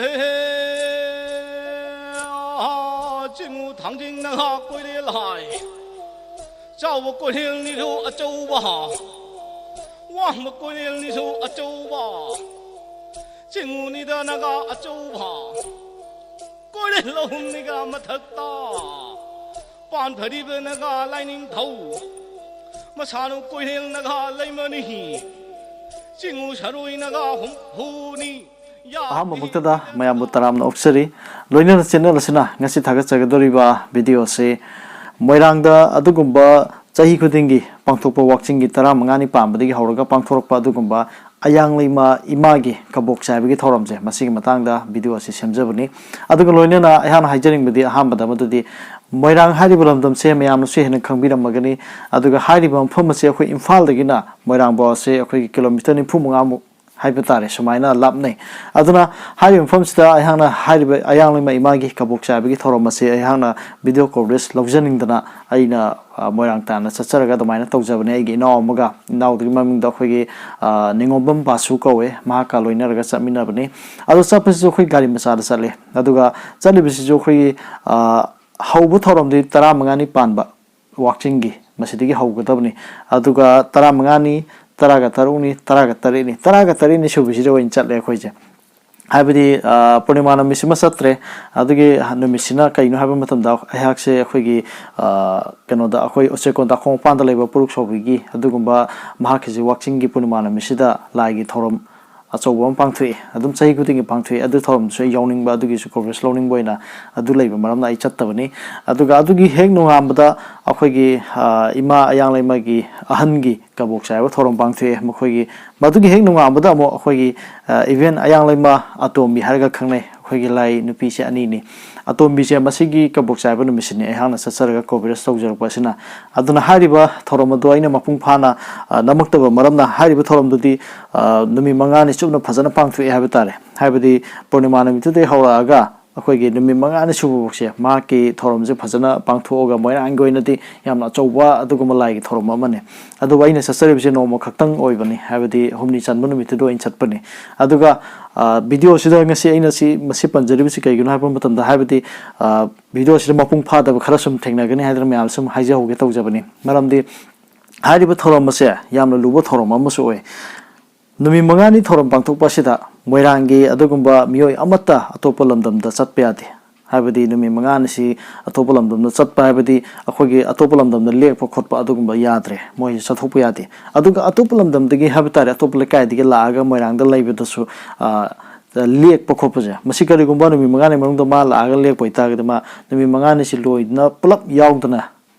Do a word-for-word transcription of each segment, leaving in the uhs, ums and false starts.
ꯍꯦ, ꯍꯦ, ꯑꯥ, ꯆꯤꯡꯉꯨ ꯊꯥꯡꯖꯤꯡ ꯅꯒꯥ ꯀꯣꯏꯔꯦꯜ ꯍꯥꯏ꯫ ꯆꯥꯎꯕ ꯀꯣꯏꯔꯦꯜꯅꯤꯁꯨ ꯑꯆꯧꯕ꯫ ꯋꯥꯡꯕ ꯀꯣꯏꯔꯦꯜꯅꯤꯁꯨ ꯑꯆꯧꯕ꯫ ꯆꯤꯡꯉꯨꯅꯤꯗ ꯅꯒꯥ ꯑꯆꯧꯕ꯫ ꯀꯣꯏꯔꯦꯜ ꯑꯍꯨꯝꯅꯤꯒ ꯃꯊꯛꯇ꯫ ꯄꯥꯟꯊꯔꯤꯕ ꯅꯒꯥ ꯂꯥꯏꯅꯤꯡꯊꯧ꯫ ꯃꯁꯥꯅꯨ ꯀꯣꯏꯔꯦꯜ ꯅꯒꯥ ꯂꯩꯃꯅꯤ꯫ ꯆꯤꯡꯉꯨ ꯁꯔꯣꯏ ꯅꯒꯥ ꯍꯨꯝꯐꯨꯅꯤ꯫ ꯑꯍꯥꯟꯕꯃꯛꯇꯗ ꯃꯌꯥꯝꯕꯨ ꯇꯔꯥꯝꯅ ꯑꯣꯛꯆꯔꯤ꯫ ꯂꯣꯏꯅꯅ ꯆꯦꯅꯦꯜ ꯑꯁꯤꯅ ꯉꯁꯤ ꯊꯥꯒꯠꯆꯒꯗꯧꯔꯤꯕ ꯚꯤꯗꯤꯑꯣ ꯑꯁꯤ ꯃꯣꯏꯔꯥꯡꯗ ꯑꯗꯨꯒꯨꯝꯕ ꯆꯍꯤ ꯈꯨꯗꯤꯡꯒꯤ ꯄꯥꯡꯊꯣꯛꯄ ꯋꯥꯛꯆꯤꯡꯒꯤ ꯇꯔꯥꯃꯉꯥꯅꯤ ꯄꯥꯟꯕꯗꯒꯤ ꯍꯧꯔꯒ ꯄꯥꯡꯊꯣꯔꯛꯄ ꯑꯗꯨꯒꯨꯝꯕ ꯑꯌꯥꯡ ꯂꯩꯃ ꯏꯃꯥꯒꯤ ꯀꯕꯣꯛ ꯆꯥꯏꯕꯒꯤ ꯊꯧꯔꯝꯁꯦ, ꯃꯁꯤꯒꯤ ꯃꯇꯥꯡꯗ ꯚꯤꯗꯤꯑꯣ ꯑꯁꯤ ꯁꯦꯝꯖꯕꯅꯤ꯫ ꯑꯗꯨꯒ ꯂꯣꯏꯅꯅ ꯑꯩꯍꯥꯛꯅ ꯍꯥꯏꯖꯅꯤꯡꯕꯗꯤ ꯑꯍꯥꯟꯕꯗ ꯃꯗꯨꯗꯤ ꯃꯣꯏꯔꯥꯡ ꯍꯥꯏꯔꯤꯕ ꯂꯝꯗꯝꯁꯦ ꯃꯌꯥꯝꯅꯁꯨ ꯍꯦꯟꯅ ꯈꯪꯕꯤꯔꯝꯃꯒꯅꯤ꯫ ꯑꯗꯨꯒ ꯍꯥꯏꯔꯤꯕ ꯃꯐꯝ ꯑꯁꯦ ꯑꯩꯈꯣꯏ ꯏꯝꯐꯥꯜꯗꯒꯤꯅ ꯃꯣꯏꯔꯥꯡ ꯐꯥꯎ ꯑꯁꯦ ꯑꯩꯈꯣꯏꯒꯤ ꯀꯤꯂꯣꯃꯤꯇꯔ ꯅꯤꯐꯨ ꯃꯉꯥꯃꯨꯛ ꯍꯥꯏꯕ ꯇꯥꯔꯦ, ꯁꯨꯃꯥꯏꯅ ꯂꯥꯞꯅꯩ꯫ ꯑꯗꯨꯅ ꯍꯥꯏꯔꯤꯕ ꯃꯐꯝꯁꯤꯗ ꯑꯩꯍꯥꯛꯅ ꯍꯥꯏꯔꯤꯕ ꯑꯌꯥꯡ ꯂꯩꯃ ꯏꯃꯥꯒꯤ ꯀꯕꯣꯛ ꯆꯥꯏꯕꯒꯤ ꯊꯧꯔꯝ ꯑꯁꯦ ꯑꯩꯍꯥꯛꯅ ꯚꯤꯗꯤꯑꯣ ꯀꯣꯚꯔꯦꯖ ꯂꯧꯖꯅꯤꯡꯗꯅ ꯑꯩꯅ, ꯑ, ꯃꯣꯏꯔꯥꯡ ꯇꯥꯟꯅ ꯆꯠꯆꯔꯒ ꯑꯗꯨꯃꯥꯏꯅ ꯇꯧꯖꯕꯅꯦ꯫ ꯑꯩꯒꯤ ꯏꯅꯥꯎ ꯑꯃꯒ, ꯏꯅꯥꯎꯗꯨꯒꯤ ꯃꯃꯤꯡꯗꯣ ꯑꯩꯈꯣꯏꯒꯤ, ꯑ, ꯅꯤꯉꯣꯝꯕꯝ ꯕꯥꯁꯨ ꯀꯧꯋꯦ, ꯃꯍꯥꯛꯀ ꯂꯣꯏꯅꯔꯒ ꯆꯠꯃꯤꯟꯅꯕꯅꯤ꯫ ꯑꯗꯣ ꯆꯠꯄꯁꯤꯁꯨ ꯑꯩꯈꯣꯏ ꯒꯥꯔꯤ ꯃꯆꯥꯗ ꯆꯠꯂꯦ꯫ ꯑꯗꯨꯒ ꯆꯠꯂꯤꯕꯁꯤꯁꯨ ꯑꯩꯈꯣꯏꯒꯤ, ꯑ, ꯍꯧꯕ ꯊꯧꯔꯝꯗꯤ ꯇꯔꯥꯃꯉꯥꯅꯤ ꯄꯥꯟꯕ ꯋꯥꯛꯆꯤꯡꯒꯤ ꯃꯁꯤꯗꯒꯤ ꯍꯧꯒꯗꯕꯅꯤ꯫ ꯑꯗꯨꯒ ꯇꯔꯥꯃꯉꯥꯅꯤ, ꯇꯔꯥꯒ ꯇꯔꯨꯛꯅꯤ, ꯇꯔꯥꯒ ꯇꯔꯦꯠꯅꯤ, ꯇꯔꯥꯒ ꯇꯔꯦꯠꯅꯤ ꯁꯨꯕꯁꯤꯗ ꯑꯣꯏꯅ ꯆꯠꯂꯦ ꯑꯩꯈꯣꯏꯁꯦ꯫ ꯍꯥꯏꯕꯗꯤ, ꯑ, ꯄꯨꯔꯅꯤꯃꯥ ꯅꯨꯃꯤꯠꯁꯤꯃ ꯆꯠꯇ꯭ꯔꯦ꯫ ꯑꯗꯨꯒꯤ ꯅꯨꯃꯤꯠꯁꯤꯅ ꯀꯩꯅꯣ ꯍꯥꯏꯕ ꯃꯇꯝꯗ, ꯑꯩꯍꯥꯛꯁꯦ ꯑꯩꯈꯣꯏꯒꯤ, ꯑ, ꯀꯩꯅꯣꯗ, ꯑꯩꯈꯣꯏ ꯎꯆꯦꯛꯀꯣꯟ ꯇꯥꯈꯣꯡ ꯃꯄꯥꯟꯗ ꯂꯩꯕ ꯄꯨꯔꯨꯛ ꯁꯧꯕꯤꯒꯤ ꯑꯗꯨꯒꯨꯝꯕ ꯃꯍꯥꯛꯀꯤꯁꯤ ꯋꯥꯛꯆꯤꯡꯒꯤ ꯄꯨꯔꯅꯤꯃꯥ ꯅꯨꯃꯤꯠꯁꯤꯗ ꯂꯥꯏꯒꯤ ꯊꯧꯔꯝ ꯑꯆꯧꯕ ꯑꯃ ꯄꯥꯡꯊꯣꯛꯏ꯫ ꯑꯗꯨꯝ ꯆꯍꯤ ꯈꯨꯗꯤꯡꯒꯤ ꯄꯥꯡꯊꯣꯛꯏ꯫ ꯑꯗꯨ ꯊꯧꯔꯝꯗꯨꯁꯨ ꯑꯩ ꯌꯥꯎꯅꯤꯡꯕ, ꯑꯗꯨꯒꯤꯁꯨ ꯀꯣꯚꯔꯦꯖ ꯂꯧꯅꯤꯡꯕ ꯑꯣꯏꯅ ꯑꯗꯨ ꯂꯩꯕ ꯃꯔꯝꯅ ꯑꯩ ꯆꯠꯇꯕꯅꯤ꯫ ꯑꯗꯨꯒ ꯑꯗꯨꯒꯤ ꯍꯦꯛ ꯅꯣꯡꯉꯥꯟꯕꯗ ꯑꯩꯈꯣꯏꯒꯤ, ꯑ, ꯏꯃꯥ ꯑꯌꯥꯡ ꯂꯩꯃꯒꯤ ꯑꯍꯟꯒꯤ ꯀꯕꯣꯛ ꯆꯥꯏꯕ ꯊꯧꯔꯝ ꯄꯥꯡꯊꯣꯛꯑꯦ꯫ ꯃꯈꯣꯏꯒꯤ, ꯃꯗꯨꯒꯤ ꯍꯦꯛ ꯅꯣꯡꯉꯥꯟꯕꯗ ꯑꯃꯨꯛ ꯑꯩꯈꯣꯏꯒꯤ, ꯑ, ꯏꯚꯦꯟ ꯑꯌꯥꯡ ꯂꯩꯃ ꯑꯇꯣꯝꯕꯤ ꯍꯥꯏꯔꯒ ꯈꯪꯅꯩ꯫ ꯑꯩꯈꯣꯏꯒꯤ ꯂꯥꯏ ꯅꯨꯄꯤꯁꯦ ꯑꯅꯤꯅꯤ꯫ ꯑꯇꯣꯝꯕꯤꯁꯦ ꯃꯁꯤꯒꯤ ꯀꯕꯣꯛ ꯆꯥꯏꯕ ꯅꯨꯃꯤꯠꯁꯤꯅꯤ ꯑꯩꯍꯥꯛꯅ ꯆꯠꯆꯔꯒ ꯀꯣꯚꯔꯦꯖ ꯇꯧꯖꯔꯛꯄ ꯑꯁꯤꯅ꯫ ꯑꯗꯨꯅ ꯍꯥꯏꯔꯤꯕ ꯊꯧꯔꯝ ꯑꯗꯨ ꯑꯩꯅ ꯃꯄꯨꯡ ꯐꯥꯅ, ꯑ, ꯅꯝꯃꯛꯇꯕ ꯃꯔꯝꯅ ꯍꯥꯏꯔꯤꯕ ꯊꯧꯔꯝꯗꯨꯗꯤ, ꯑ, ꯅꯨꯃꯤꯠ ꯃꯉꯥꯅꯤ ꯆꯨꯞꯅ ꯐꯖꯅ ꯄꯥꯡꯊꯣꯛꯑꯦ ꯍꯥꯏꯕ ꯇꯥꯔꯦ꯫ ꯍꯥꯏꯕꯗꯤ ꯄꯨꯔꯅꯤꯃꯥ ꯅꯨꯃꯤꯠꯇꯨꯗꯒꯤ ꯍꯧꯔꯛꯑꯒ ꯑꯩꯈꯣꯏꯒꯤ ꯅꯨꯃꯤꯠ ꯃꯉꯥꯅꯤ ꯁꯨꯕꯐꯥꯎꯁꯦ ꯃꯍꯥꯛꯀꯤ ꯊꯧꯔꯝꯁꯦ ꯐꯖꯅ ꯄꯥꯡꯊꯣꯛꯑꯒ, ꯃꯣꯏꯔꯥꯡꯒꯤ ꯑꯣꯏꯅꯗꯤ ꯌꯥꯝꯅ ꯑꯆꯧꯕ ꯑꯗꯨꯒꯨꯝꯕ ꯂꯥꯏꯒꯤ ꯊꯧꯔꯝ ꯑꯃꯅꯤ꯫ ꯑꯗꯨꯕꯨ ꯑꯩꯅ ꯆꯠꯆꯔꯤꯕꯁꯦ ꯅꯣꯡꯃ ꯈꯛꯇꯪ ꯑꯣꯏꯕꯅꯤ, ꯍꯥꯏꯕꯗꯤ ꯍꯨꯝꯅꯤ ꯆꯟꯕ ꯅꯨꯃꯤꯠꯇꯨꯗ ꯑꯣꯏꯅ ꯆꯠꯄꯅꯤ꯫ ꯑꯗꯨꯒ ꯚꯤꯗꯤꯑꯣꯁꯤꯗ ꯉꯁꯤ ꯑꯩꯅ ꯁꯤ, ꯃꯁꯤ ꯄꯟꯖꯔꯤꯕꯁꯤ ꯀꯩꯒꯤꯅꯣ ꯍꯥꯏꯕ ꯃꯇꯝꯗ, ꯍꯥꯏꯕꯗꯤ ꯚꯤꯗꯤꯑꯣꯁꯤꯗ ꯃꯄꯨꯡ ꯐꯥꯗꯕ ꯈꯔ ꯁꯨꯝ ꯊꯦꯡꯅꯒꯅꯤ ꯍꯥꯏꯗꯅ ꯃꯌꯥꯝ ꯁꯨꯝ ꯍꯥꯏꯖꯍꯧꯒꯦ ꯇꯧꯖꯕꯅꯤ꯫ ꯃꯔꯝꯗꯤ ꯍꯥꯏꯔꯤꯕ ꯊꯧꯔꯝ ꯑꯁꯦ ꯌꯥꯝꯅ ꯂꯨꯕ ꯊꯧꯔꯝ ꯑꯃꯁꯨ ꯑꯣꯏ꯫ ꯅꯨꯃꯤꯠ ꯃꯉꯥꯅꯤ ꯊꯧꯔꯝ ꯄꯥꯡꯊꯣꯛꯄ ꯑꯁꯤꯗ ꯃꯣꯏꯔꯥꯡꯒꯤ ꯑꯗꯨꯒꯨꯝꯕ ꯃꯤꯑꯣꯏ ꯑꯃꯠꯇ ꯑꯇꯣꯞꯄ ꯂꯝꯗꯝꯗ ꯆꯠꯄ ꯌꯥꯗꯦ꯫ ꯍꯥꯏꯕꯗꯤ ꯅꯨꯃꯤꯠ ꯃꯉꯥꯅꯤꯁꯤ ꯑꯇꯣꯞꯄ ꯂꯝꯗꯝꯗ ꯆꯠꯄ ꯍꯥꯏꯕꯗꯤ ꯑꯩꯈꯣꯏꯒꯤ ꯑꯇꯣꯞꯄ ꯂꯝꯗꯝꯗ ꯂꯦꯛꯄ ꯈꯣꯠꯄ ꯑꯗꯨꯒꯨꯝꯕ ꯌꯥꯗ꯭ꯔꯦ, ꯃꯣꯏꯁꯤ ꯆꯠꯊꯣꯛꯄ ꯌꯥꯗꯦ꯫ ꯑꯗꯨꯒ ꯑꯇꯣꯞꯄ ꯂꯝꯗꯝꯗꯒꯤ ꯍꯥꯏꯕ ꯇꯥꯔꯦ, ꯑꯇꯣꯞꯄ ꯂꯩꯀꯥꯏꯗꯒꯤ ꯂꯥꯛꯑꯒ ꯃꯣꯏꯔꯥꯡꯗ ꯂꯩꯕꯗꯁꯨ, ꯑ, ꯂꯦꯛꯄ ꯈꯣꯠꯄꯁꯦ, ꯃꯁꯤ ꯀꯔꯤꯒꯨꯝꯕ ꯅꯨꯃꯤꯠ ꯃꯉꯥꯅꯤ ꯃꯅꯨꯡꯗ ꯃꯥ ꯂꯥꯛꯑꯒ ꯂꯦꯛꯄ ꯑꯣꯏꯇꯥꯔꯒꯗꯤ, ꯃꯥ ꯅꯨꯃꯤꯠ ꯃꯉꯥꯅꯤꯁꯤ ꯂꯣꯏꯗꯅ ꯄꯨꯂꯞ ꯌꯥꯎꯗꯅ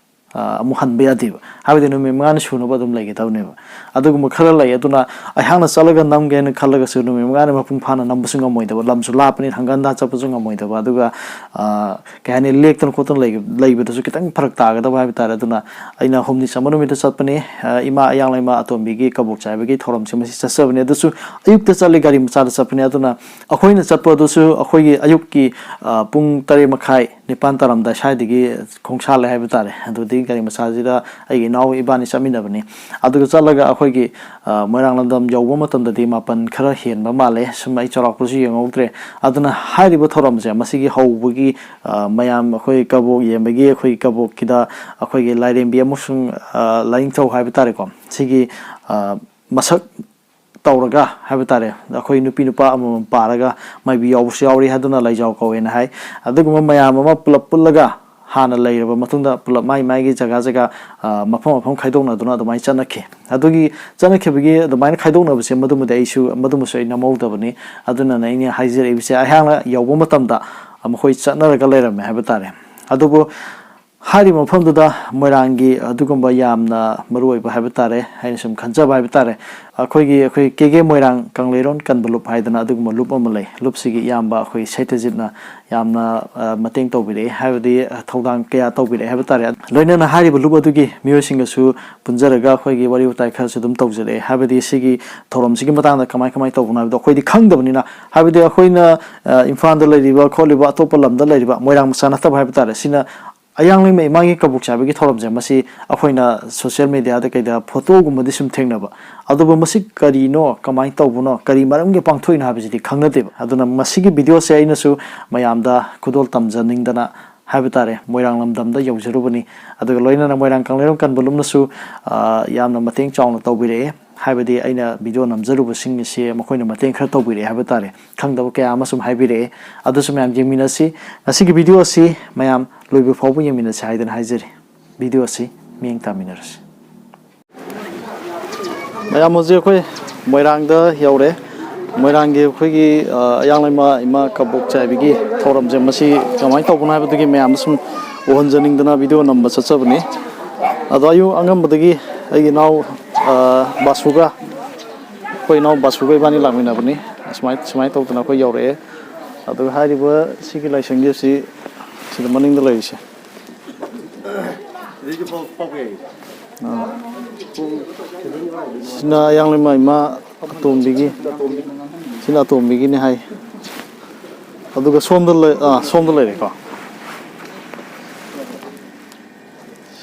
ꯑ, ꯑꯃꯨꯛ ꯍꯟꯕ ꯌꯥꯗꯦꯕ꯫ ꯍꯥꯏꯕꯗꯤ ꯅꯨꯃꯤꯠ ꯃꯉꯥꯅꯤ ꯁꯨꯅꯕ ꯑꯗꯨꯝ ꯂꯩꯒꯗꯕꯅꯦꯕ꯫ ꯑꯗꯨꯒꯨꯝꯕ ꯈꯔ ꯂꯩ꯫ ꯑꯗꯨꯅ ꯑꯩꯍꯥꯛꯅ ꯆꯠꯂꯒ ꯅꯝꯒꯦꯅ ꯈꯜꯂꯒꯁꯨ ꯅꯨꯃꯤꯠ ꯃꯉꯥꯅꯤ ꯃꯄꯨꯡ ꯐꯥꯅ ꯅꯝꯕꯁꯨ ꯉꯝꯃꯣꯏꯗꯕ, ꯂꯝꯁꯨ ꯂꯥꯞꯄꯅꯤꯅ ꯍꯪꯒꯠ ꯍꯟꯗꯥ ꯆꯠꯄꯁꯨ ꯉꯝꯃꯣꯏꯗꯕ, ꯑꯗꯨꯒ, ꯑ, ꯀꯩ ꯍꯥꯏꯅꯤ, ꯂꯦꯛꯇꯅ ꯈꯣꯠꯇꯅ ꯂꯩ-, ꯂꯩꯕꯗꯁꯨ ꯈꯤꯇꯪ ꯐꯔꯛ ꯇꯥꯒꯗꯕ ꯍꯥꯏꯕ ꯇꯥꯔꯦ꯫ ꯑꯗꯨꯅ ꯑꯩꯅ ꯍꯨꯝꯅꯤ ꯆꯟꯕ ꯅꯨꯃꯤꯠꯇ ꯆꯠꯄꯅꯤ꯫ ꯑ, ꯏꯃꯥ ꯑꯌꯥꯡ ꯂꯩꯃ ꯑꯇꯣꯝꯕꯤꯒꯤ ꯀꯕꯣꯛ ꯆꯥꯏꯕꯒꯤ ꯊꯧꯔꯝꯁꯦ ꯃꯁꯤ ꯆꯠꯆꯕꯅꯤ꯫ ꯑꯗꯨꯁꯨ ꯑꯌꯨꯛꯇ ꯆꯠꯂꯤ, ꯒꯥꯔꯤ ꯃꯆꯥꯗ ꯆꯠꯄꯅꯤ꯫ ꯑꯗꯨꯅ ꯑꯩꯈꯣꯏꯅ ꯆꯠꯄ ꯑꯗꯨꯁꯨ ꯑꯩꯈꯣꯏꯒꯤ ꯑꯌꯨꯛꯀꯤ, ꯑ, ꯄꯨꯡ ꯇꯔꯦꯠ ꯃꯈꯥꯏ, ꯅꯤꯄꯥꯟ ꯇꯥꯔꯝꯗꯥꯏ ꯁ꯭ꯋꯥꯏꯗꯒꯤ ꯈꯣꯡꯁꯥꯜꯂꯦ ꯍꯥꯏꯕ ꯇꯥꯔꯦ꯫ ꯑꯗꯨꯗꯒꯤ ꯒꯥꯔꯤ ꯃꯆꯥꯁꯤꯗ ꯑꯩꯒꯤ ꯏꯅꯥꯎ ꯏꯕꯥꯅꯤ ꯆꯠꯃꯤꯟꯅꯕꯅꯤ꯫ ꯑꯗꯨꯒ ꯆꯠꯂꯒ ꯑꯩꯈꯣꯏꯒꯤ, ꯑ, ꯃꯣꯏꯔꯥꯡ ꯂꯝꯗꯝ ꯌꯧꯕ ꯃꯇꯝꯗꯗꯤ ꯃꯥꯄꯟ ꯈꯔ ꯍꯦꯟꯕ ꯃꯥꯜꯂꯦ꯫ ꯁꯨꯝ ꯑꯩ ꯆꯥꯎꯔꯥꯛꯄꯁꯨ ꯌꯦꯡꯍꯧꯗ꯭ꯔꯦ꯫ ꯑꯗꯨꯅ ꯍꯥꯏꯔꯤꯕ ꯊꯧꯔꯝꯁꯦ, ꯃꯁꯤꯒꯤ ꯍꯧꯕꯒꯤ, ꯑ, ꯃꯌꯥꯝ ꯑꯩꯈꯣꯏ ꯀꯕꯣꯛ ꯌꯦꯟꯕꯒꯤ ꯑꯩꯈꯣꯏ ꯀꯕꯣꯛꯀꯤꯗ ꯑꯩꯈꯣꯏꯒꯤ ꯂꯥꯏꯔꯦꯝꯕꯤ ꯑꯃꯁꯨꯡ, ꯑ, ꯂꯥꯏꯅꯤꯡꯊꯧ ꯍꯥꯏꯕ ꯇꯥꯔꯦꯀꯣ, ꯁꯤꯒꯤ, ꯑ, ꯃꯁꯛ ꯇꯧꯔꯒ ꯍꯥꯏꯕ ꯇꯥꯔꯦ, ꯑꯩꯈꯣꯏ ꯅꯨꯄꯤ ꯅꯨꯄꯥ ꯑꯃꯃꯝ ꯄꯥꯔꯒ ꯃꯥꯏꯕꯤ ꯌꯥꯎꯕꯁꯨ ꯌꯥꯎꯔꯤ ꯍꯥꯏꯗꯨꯅ ꯂꯥꯏꯖꯥꯎ ꯀꯧꯋꯦꯅ ꯍꯥꯏ꯫ ꯑꯗꯨꯒꯨꯝꯕ ꯃꯌꯥꯝ ꯑꯃ ꯄꯨꯂꯞ ꯄꯨꯜꯂꯒ ꯍꯥꯟꯅ ꯂꯩꯔꯕ ꯃꯇꯨꯡꯗ ꯄꯨꯂꯞ ꯃꯥꯏ ꯃꯥꯏꯒꯤ ꯖꯒꯥ ꯖꯒꯥ, ꯑ, ꯃꯐꯝ ꯃꯐꯝ ꯈꯥꯏꯗꯣꯛꯅꯗꯨꯅ ꯑꯗꯨꯃꯥꯏꯅ ꯆꯠꯅꯈꯤ꯫ ꯑꯗꯨꯒꯤ ꯆꯠꯅꯈꯤꯕꯒꯤ ꯑꯗꯨꯃꯥꯏꯅ ꯈꯥꯏꯗꯣꯛꯅꯕꯁꯦ ꯃꯗꯨꯃꯗꯤ ꯑꯩꯁꯨ, ꯃꯗꯨꯃꯁꯨ ꯑꯩ ꯅꯝꯍꯧꯗꯕꯅꯤ꯫ ꯑꯗꯨꯅꯅꯦ ꯑꯩꯅ ꯍꯥꯏꯖꯔꯛꯏꯕꯁꯦ꯫ ꯑꯩꯍꯥꯛꯅ ꯌꯧꯕ ꯃꯇꯝꯗ ꯃꯈꯣꯏ ꯆꯠꯅꯔꯒ ꯂꯩꯔꯝꯃꯦ ꯍꯥꯏꯕ ꯇꯥꯔꯦ꯫ ꯑꯗꯨꯕꯨ ꯍꯥꯏꯔꯤꯕ ꯃꯐꯝꯗꯨꯗ ꯃꯣꯏꯔꯥꯡꯒꯤ ꯑꯗꯨꯒꯨꯝꯕ ꯌꯥꯝꯅ ꯃꯔꯨ ꯑꯣꯏꯕ ꯍꯥꯏꯕ ꯇꯥꯔꯦ, ꯑꯩꯅ ꯁꯨꯝ ꯈꯟꯖꯕ ꯍꯥꯏꯕ ꯇꯥꯔꯦ, ꯑꯩꯈꯣꯏꯒꯤ, ꯑꯩꯈꯣꯏ ꯀꯦ ꯀꯦ ꯃꯣꯏꯔꯥꯡ ꯀꯪꯂꯩꯔꯣꯟ ꯀꯟꯕ ꯂꯨꯞ ꯍꯥꯏꯗꯅ ꯑꯗꯨꯒꯨꯝꯕ ꯂꯨꯞ ꯑꯃ ꯂꯩ꯫ ꯂꯨꯞꯁꯤꯒꯤ ꯏꯌꯥꯝꯕ ꯑꯩꯈꯣꯏ ꯁꯩꯇꯖꯤꯠꯅ ꯌꯥꯝꯅ, ꯑ, ꯃꯇꯦꯡ ꯇꯧꯕꯤꯔꯛꯑꯦ, ꯍꯥꯏꯕꯗꯤ, ꯑ, ꯊꯧꯗꯥꯡ ꯀꯌꯥ ꯇꯧꯕꯤꯔꯛꯑꯦ ꯍꯥꯏꯕ ꯇꯥꯔꯦ꯫ ꯂꯣꯏꯅꯅ ꯍꯥꯏꯔꯤꯕ ꯂꯨꯞ ꯑꯗꯨꯒꯤ ꯃꯤꯑꯣꯏꯁꯤꯡꯒꯁꯨ ꯄꯨꯟꯖꯔꯒ ꯑꯩꯈꯣꯏꯒꯤ ꯋꯥꯔꯤ ꯋꯥꯇꯥꯏ ꯈꯔꯁꯨ ꯑꯗꯨꯝ ꯇꯧꯖꯔꯛꯑꯦ, ꯍꯥꯏꯕꯗꯤ ꯁꯤꯒꯤ ꯊꯧꯔꯝꯁꯤꯒꯤ ꯃꯇꯥꯡꯗ ꯀꯃꯥꯏ ꯀꯃꯥꯏ ꯇꯧꯕꯅꯣ ꯍꯥꯏꯕꯗꯣ ꯑꯩꯈꯣꯏꯗꯤ ꯈꯪꯗꯕꯅꯤꯅ, ꯍꯥꯏꯕꯗꯤ ꯑꯩꯈꯣꯏꯅ, ꯑ, ꯏꯝꯐꯥꯜꯗ ꯂꯩꯔꯤꯕ ꯈꯣꯠꯂꯤꯕ ꯑꯇꯣꯞꯄ ꯂꯝꯗ ꯂꯩꯔꯤꯕ ꯃꯣꯏꯔꯥꯡ ꯃꯆꯥ ꯅꯠꯇꯕ ꯍꯥꯏꯕ ꯇꯥꯔꯦ, ꯁꯤꯅ ꯑꯌꯥꯡꯂꯩꯃ ꯏꯃꯥꯒꯤ ꯀꯕꯣꯛ ꯆꯥꯏꯕꯒꯤ ꯊꯧꯔꯝꯁꯦ, ꯃꯁꯤ ꯑꯩꯈꯣꯏꯅ ꯁꯣꯁꯤꯌꯦꯜ ꯃꯦꯗꯤꯌꯥꯗ ꯀꯩꯗ ꯐꯣꯇꯣꯒꯨꯝꯕꯗꯤ ꯁꯨꯝ ꯊꯦꯡꯅꯕ, ꯑꯗꯨꯕꯨ ꯃꯁꯤ ꯀꯔꯤꯅꯣ, ꯀꯃꯥꯏꯅ ꯇꯧꯕꯅꯣ, ꯀꯔꯤ ꯃꯔꯝꯒꯤ ꯄꯥꯡꯊꯣꯛꯏꯅꯣ ꯍꯥꯏꯕꯁꯤꯗꯤ ꯈꯪꯅꯗꯦꯕ꯫ ꯑꯗꯨꯅ ꯃꯁꯤꯒꯤ ꯚꯤꯗꯤꯑꯣꯁꯦ ꯑꯩꯅꯁꯨ ꯃꯌꯥꯝꯗ ꯈꯨꯗꯣꯜ ꯇꯝꯖꯅꯤꯡꯗꯅ ꯍꯥꯏꯕ ꯇꯥꯔꯦ, ꯃꯣꯏꯔꯥꯡ ꯂꯝꯗꯝꯗ ꯌꯧꯖꯔꯨꯕꯅꯤ꯫ ꯑꯗꯨꯒ ꯂꯣꯏꯅꯅ ꯃꯣꯏꯔꯥꯡ ꯀꯪꯂꯩꯔꯣꯜ ꯀꯟꯕ ꯂꯨꯞꯅꯁꯨ, ꯑ, ꯌꯥꯝꯅ ꯃꯇꯦꯡ ꯆꯥꯎꯅ ꯇꯧꯕꯤꯔꯛꯑꯦ꯫ ꯍꯥꯏꯕꯗꯤ ꯑꯩꯅ ꯚꯤꯗꯤꯑꯣ ꯅꯝꯖꯔꯨꯕꯁꯤꯡ ꯑꯁꯤ ꯃꯈꯣꯏꯅ ꯃꯇꯦꯡ ꯈꯔ ꯇꯧꯕꯤꯔꯛꯑꯦ ꯍꯥꯏꯕ ꯇꯥꯔꯦ꯫ ꯈꯪꯗꯕ ꯀꯌꯥ ꯑꯃ ꯁꯨꯝ ꯍꯥꯏꯕꯤꯔꯛꯑꯦ꯫ ꯑꯗꯨꯁꯨ ꯃꯌꯥꯝ ꯌꯦꯡꯃꯤꯟꯅꯁꯤ꯫ ꯉꯁꯤꯒꯤ ꯚꯤꯗꯤꯑꯣ ꯑꯁꯤ ꯃꯌꯥꯝ ꯂꯣꯏꯕ ꯐꯥꯎꯕ ꯌꯦꯡꯃꯤꯟꯅꯁꯤ ꯍꯥꯏꯗꯅ ꯍꯥꯏꯖꯔꯤ꯫ ꯚꯤꯗꯤꯑꯣ ꯑꯁꯤ ꯃꯤꯠꯌꯦꯡ ꯇꯥꯃꯤꯟꯅꯔꯁꯤ꯫ ꯃꯌꯥꯝ, ꯍꯧꯖꯤꯛ ꯑꯩꯈꯣꯏ ꯃꯣꯏꯔꯥꯡꯗ ꯌꯧꯔꯦ꯫ ꯃꯣꯏꯔꯥꯡꯒꯤ ꯑꯩꯈꯣꯏꯒꯤ, ꯑ, ꯑꯌꯥꯡꯂꯩꯃ ꯏꯃꯥ ꯀꯕꯣꯛ ꯆꯥꯏꯕꯤꯒꯤ ꯊꯧꯔꯝꯁꯦ, ꯃꯁꯤ ꯀꯃꯥꯏꯅ ꯇꯧꯕꯅꯣ ꯍꯥꯏꯕꯗꯨꯒꯤ ꯃꯌꯥꯝꯗ ꯁꯨꯝ ꯎꯍꯟꯖꯅꯤꯡꯗꯅ ꯚꯤꯗꯤꯑꯣ ꯅꯝꯕ ꯆꯠꯆꯕꯅꯤ꯫ ꯑꯗꯣ ꯑꯌꯨꯛ ꯑꯉꯟꯕꯗꯒꯤ ꯑꯩꯒꯤ ꯏꯅꯥꯎ, ꯑ, ꯕꯥꯁꯨꯒ, ꯑꯩꯈꯣꯏ ꯏꯅꯥꯎ ꯕꯥꯁꯨꯒ ꯏꯕꯥꯅꯤ ꯂꯥꯛꯃꯤꯟꯅꯕꯅꯤ꯫ ꯑꯁꯨꯃꯥꯏ-, ꯁꯨꯃꯥꯏꯅ ꯇꯧꯗꯅ ꯑꯩꯈꯣꯏ ꯌꯧꯔꯛꯑꯦ꯫ ꯑꯗꯨꯒ ꯍꯥꯏꯔꯤꯕ ꯁꯤꯒꯤ ꯂꯥꯏꯁꯪꯁꯦ ꯁꯤ, ꯁꯤꯗ ꯃꯅꯤꯡꯗ ꯂꯩꯔꯤꯁꯦ꯫ ꯑꯥ꯫ ꯁꯤꯅ ꯑꯌꯥꯡꯂꯩꯃ ꯏꯃꯥ ꯑꯇꯣꯝꯕꯤꯒꯤ, ꯁꯤꯅ ꯑꯇꯣꯝꯕꯤꯒꯤꯅꯤ ꯍꯥꯏ꯫ ꯑꯗꯨꯒ ꯁꯣꯝꯗ ꯂꯩ-, ꯑꯥ, ꯁꯣꯝꯗ ꯂꯩꯔꯦꯀꯣ꯫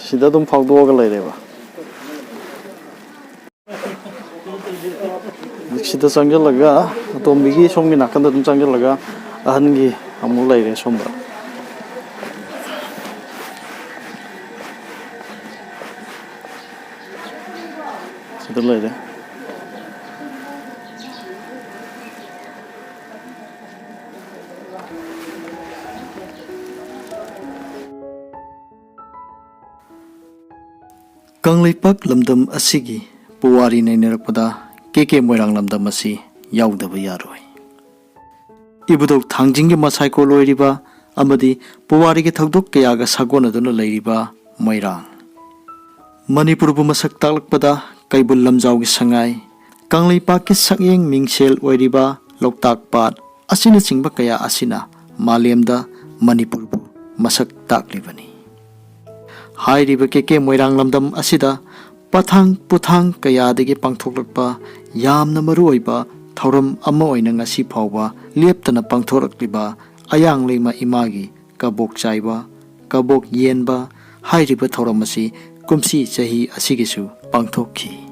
ꯁꯤꯗ ꯑꯗꯨꯝ ꯐꯥꯎꯗꯣꯛꯑꯒ ꯂꯩꯔꯦꯕ꯫ ꯁꯤꯗ ꯆꯪꯁꯤꯜꯂꯒ, ꯑꯇꯣꯝꯕꯤꯒꯤ ꯁꯣꯝꯒꯤ ꯅꯥꯀꯟꯗ ꯑꯗꯨꯝ ꯆꯪꯁꯤꯜꯂꯒ ꯑꯍꯟꯒꯤ ꯑꯃꯨꯛ ꯂꯩꯔꯦ ꯁꯣꯝꯗ꯫ ꯁꯤꯗ ꯂꯩꯔꯦ꯫ ꯀꯪꯂꯩꯄꯥꯛ ꯂꯝꯗꯝ ꯑꯁꯤꯒꯤ ꯄꯨꯋꯥꯔꯤ ꯅꯩꯅꯔꯛꯄꯗ ꯀꯦ ꯀꯦ ꯃꯣꯏꯔꯥꯡ ꯂꯝꯗꯝ ꯑꯁꯤ ꯌꯥꯎꯗꯕ ꯌꯥꯔꯣꯏ꯫ ꯏꯕꯨꯙꯧ ꯊꯥꯡꯖꯤꯡꯒꯤ ꯃꯁꯥꯏꯀꯣꯜ ꯑꯣꯏꯔꯤꯕ ꯑꯃꯗꯤ ꯄꯨꯋꯥꯔꯤꯒꯤ ꯊꯧꯗꯣꯛ ꯀꯌꯥꯒ ꯁꯥꯒꯣꯟꯅꯗꯨꯅ ꯂꯩꯔꯤꯕ ꯃꯣꯏꯔꯥꯡ꯫ ꯃꯅꯤꯄꯨꯔꯕꯨ ꯃꯁꯛ ꯇꯥꯛꯂꯛꯄꯗ ꯀꯩꯕꯨꯜ ꯂꯝꯖꯥꯎꯒꯤ ꯁꯉꯥꯏ, ꯀꯪꯂꯩꯄꯥꯛꯀꯤ ꯁꯛꯌꯦꯡ ꯃꯤꯡꯁꯦꯜ ꯑꯣꯏꯔꯤꯕ ꯂꯣꯛꯇꯥꯛ ꯄꯥꯠ ꯑꯁꯤꯅꯆꯤꯡꯕ ꯀꯌꯥ ꯑꯁꯤꯅ ꯃꯥꯂꯦꯝꯗ ꯃꯅꯤꯄꯨꯔꯕꯨ ꯃꯁꯛ ꯇꯥꯛꯂꯤꯕꯅꯤ꯫ ꯍꯥꯏꯔꯤꯕ ꯀꯦ ꯀꯦ ꯃꯣꯏꯔꯥꯡ ꯂꯝꯗꯝ ꯑꯁꯤꯗ ꯄꯊꯥꯡ ꯄꯨꯊꯥꯡ ꯀꯌꯥꯗꯒꯤ ꯄꯥꯡꯊꯣꯛꯂꯛꯄ ꯌꯥꯝꯅ ꯃꯔꯨꯑꯣꯏꯕ ꯊꯧꯔꯝ ꯑꯃ ꯑꯣꯏꯅ ꯉꯁꯤ ꯐꯥꯎꯕ ꯂꯦꯞꯇꯅ ꯄꯥꯡꯊꯣꯔꯛꯂꯤꯕ ꯑꯌꯥꯡꯂꯩꯃ ꯏꯃꯥꯒꯤ ꯀꯕꯣꯛ ꯆꯥꯏꯕ, ꯀꯕꯣꯛ ꯌꯦꯟꯕ ꯍꯥꯏꯔꯤꯕ ꯊꯧꯔꯝ ꯑꯁꯤ ꯀꯨꯝꯁꯤ ꯆꯍꯤ ꯑꯁꯤꯒꯤꯁꯨ ꯄꯥꯡꯊꯣꯛꯈꯤ꯫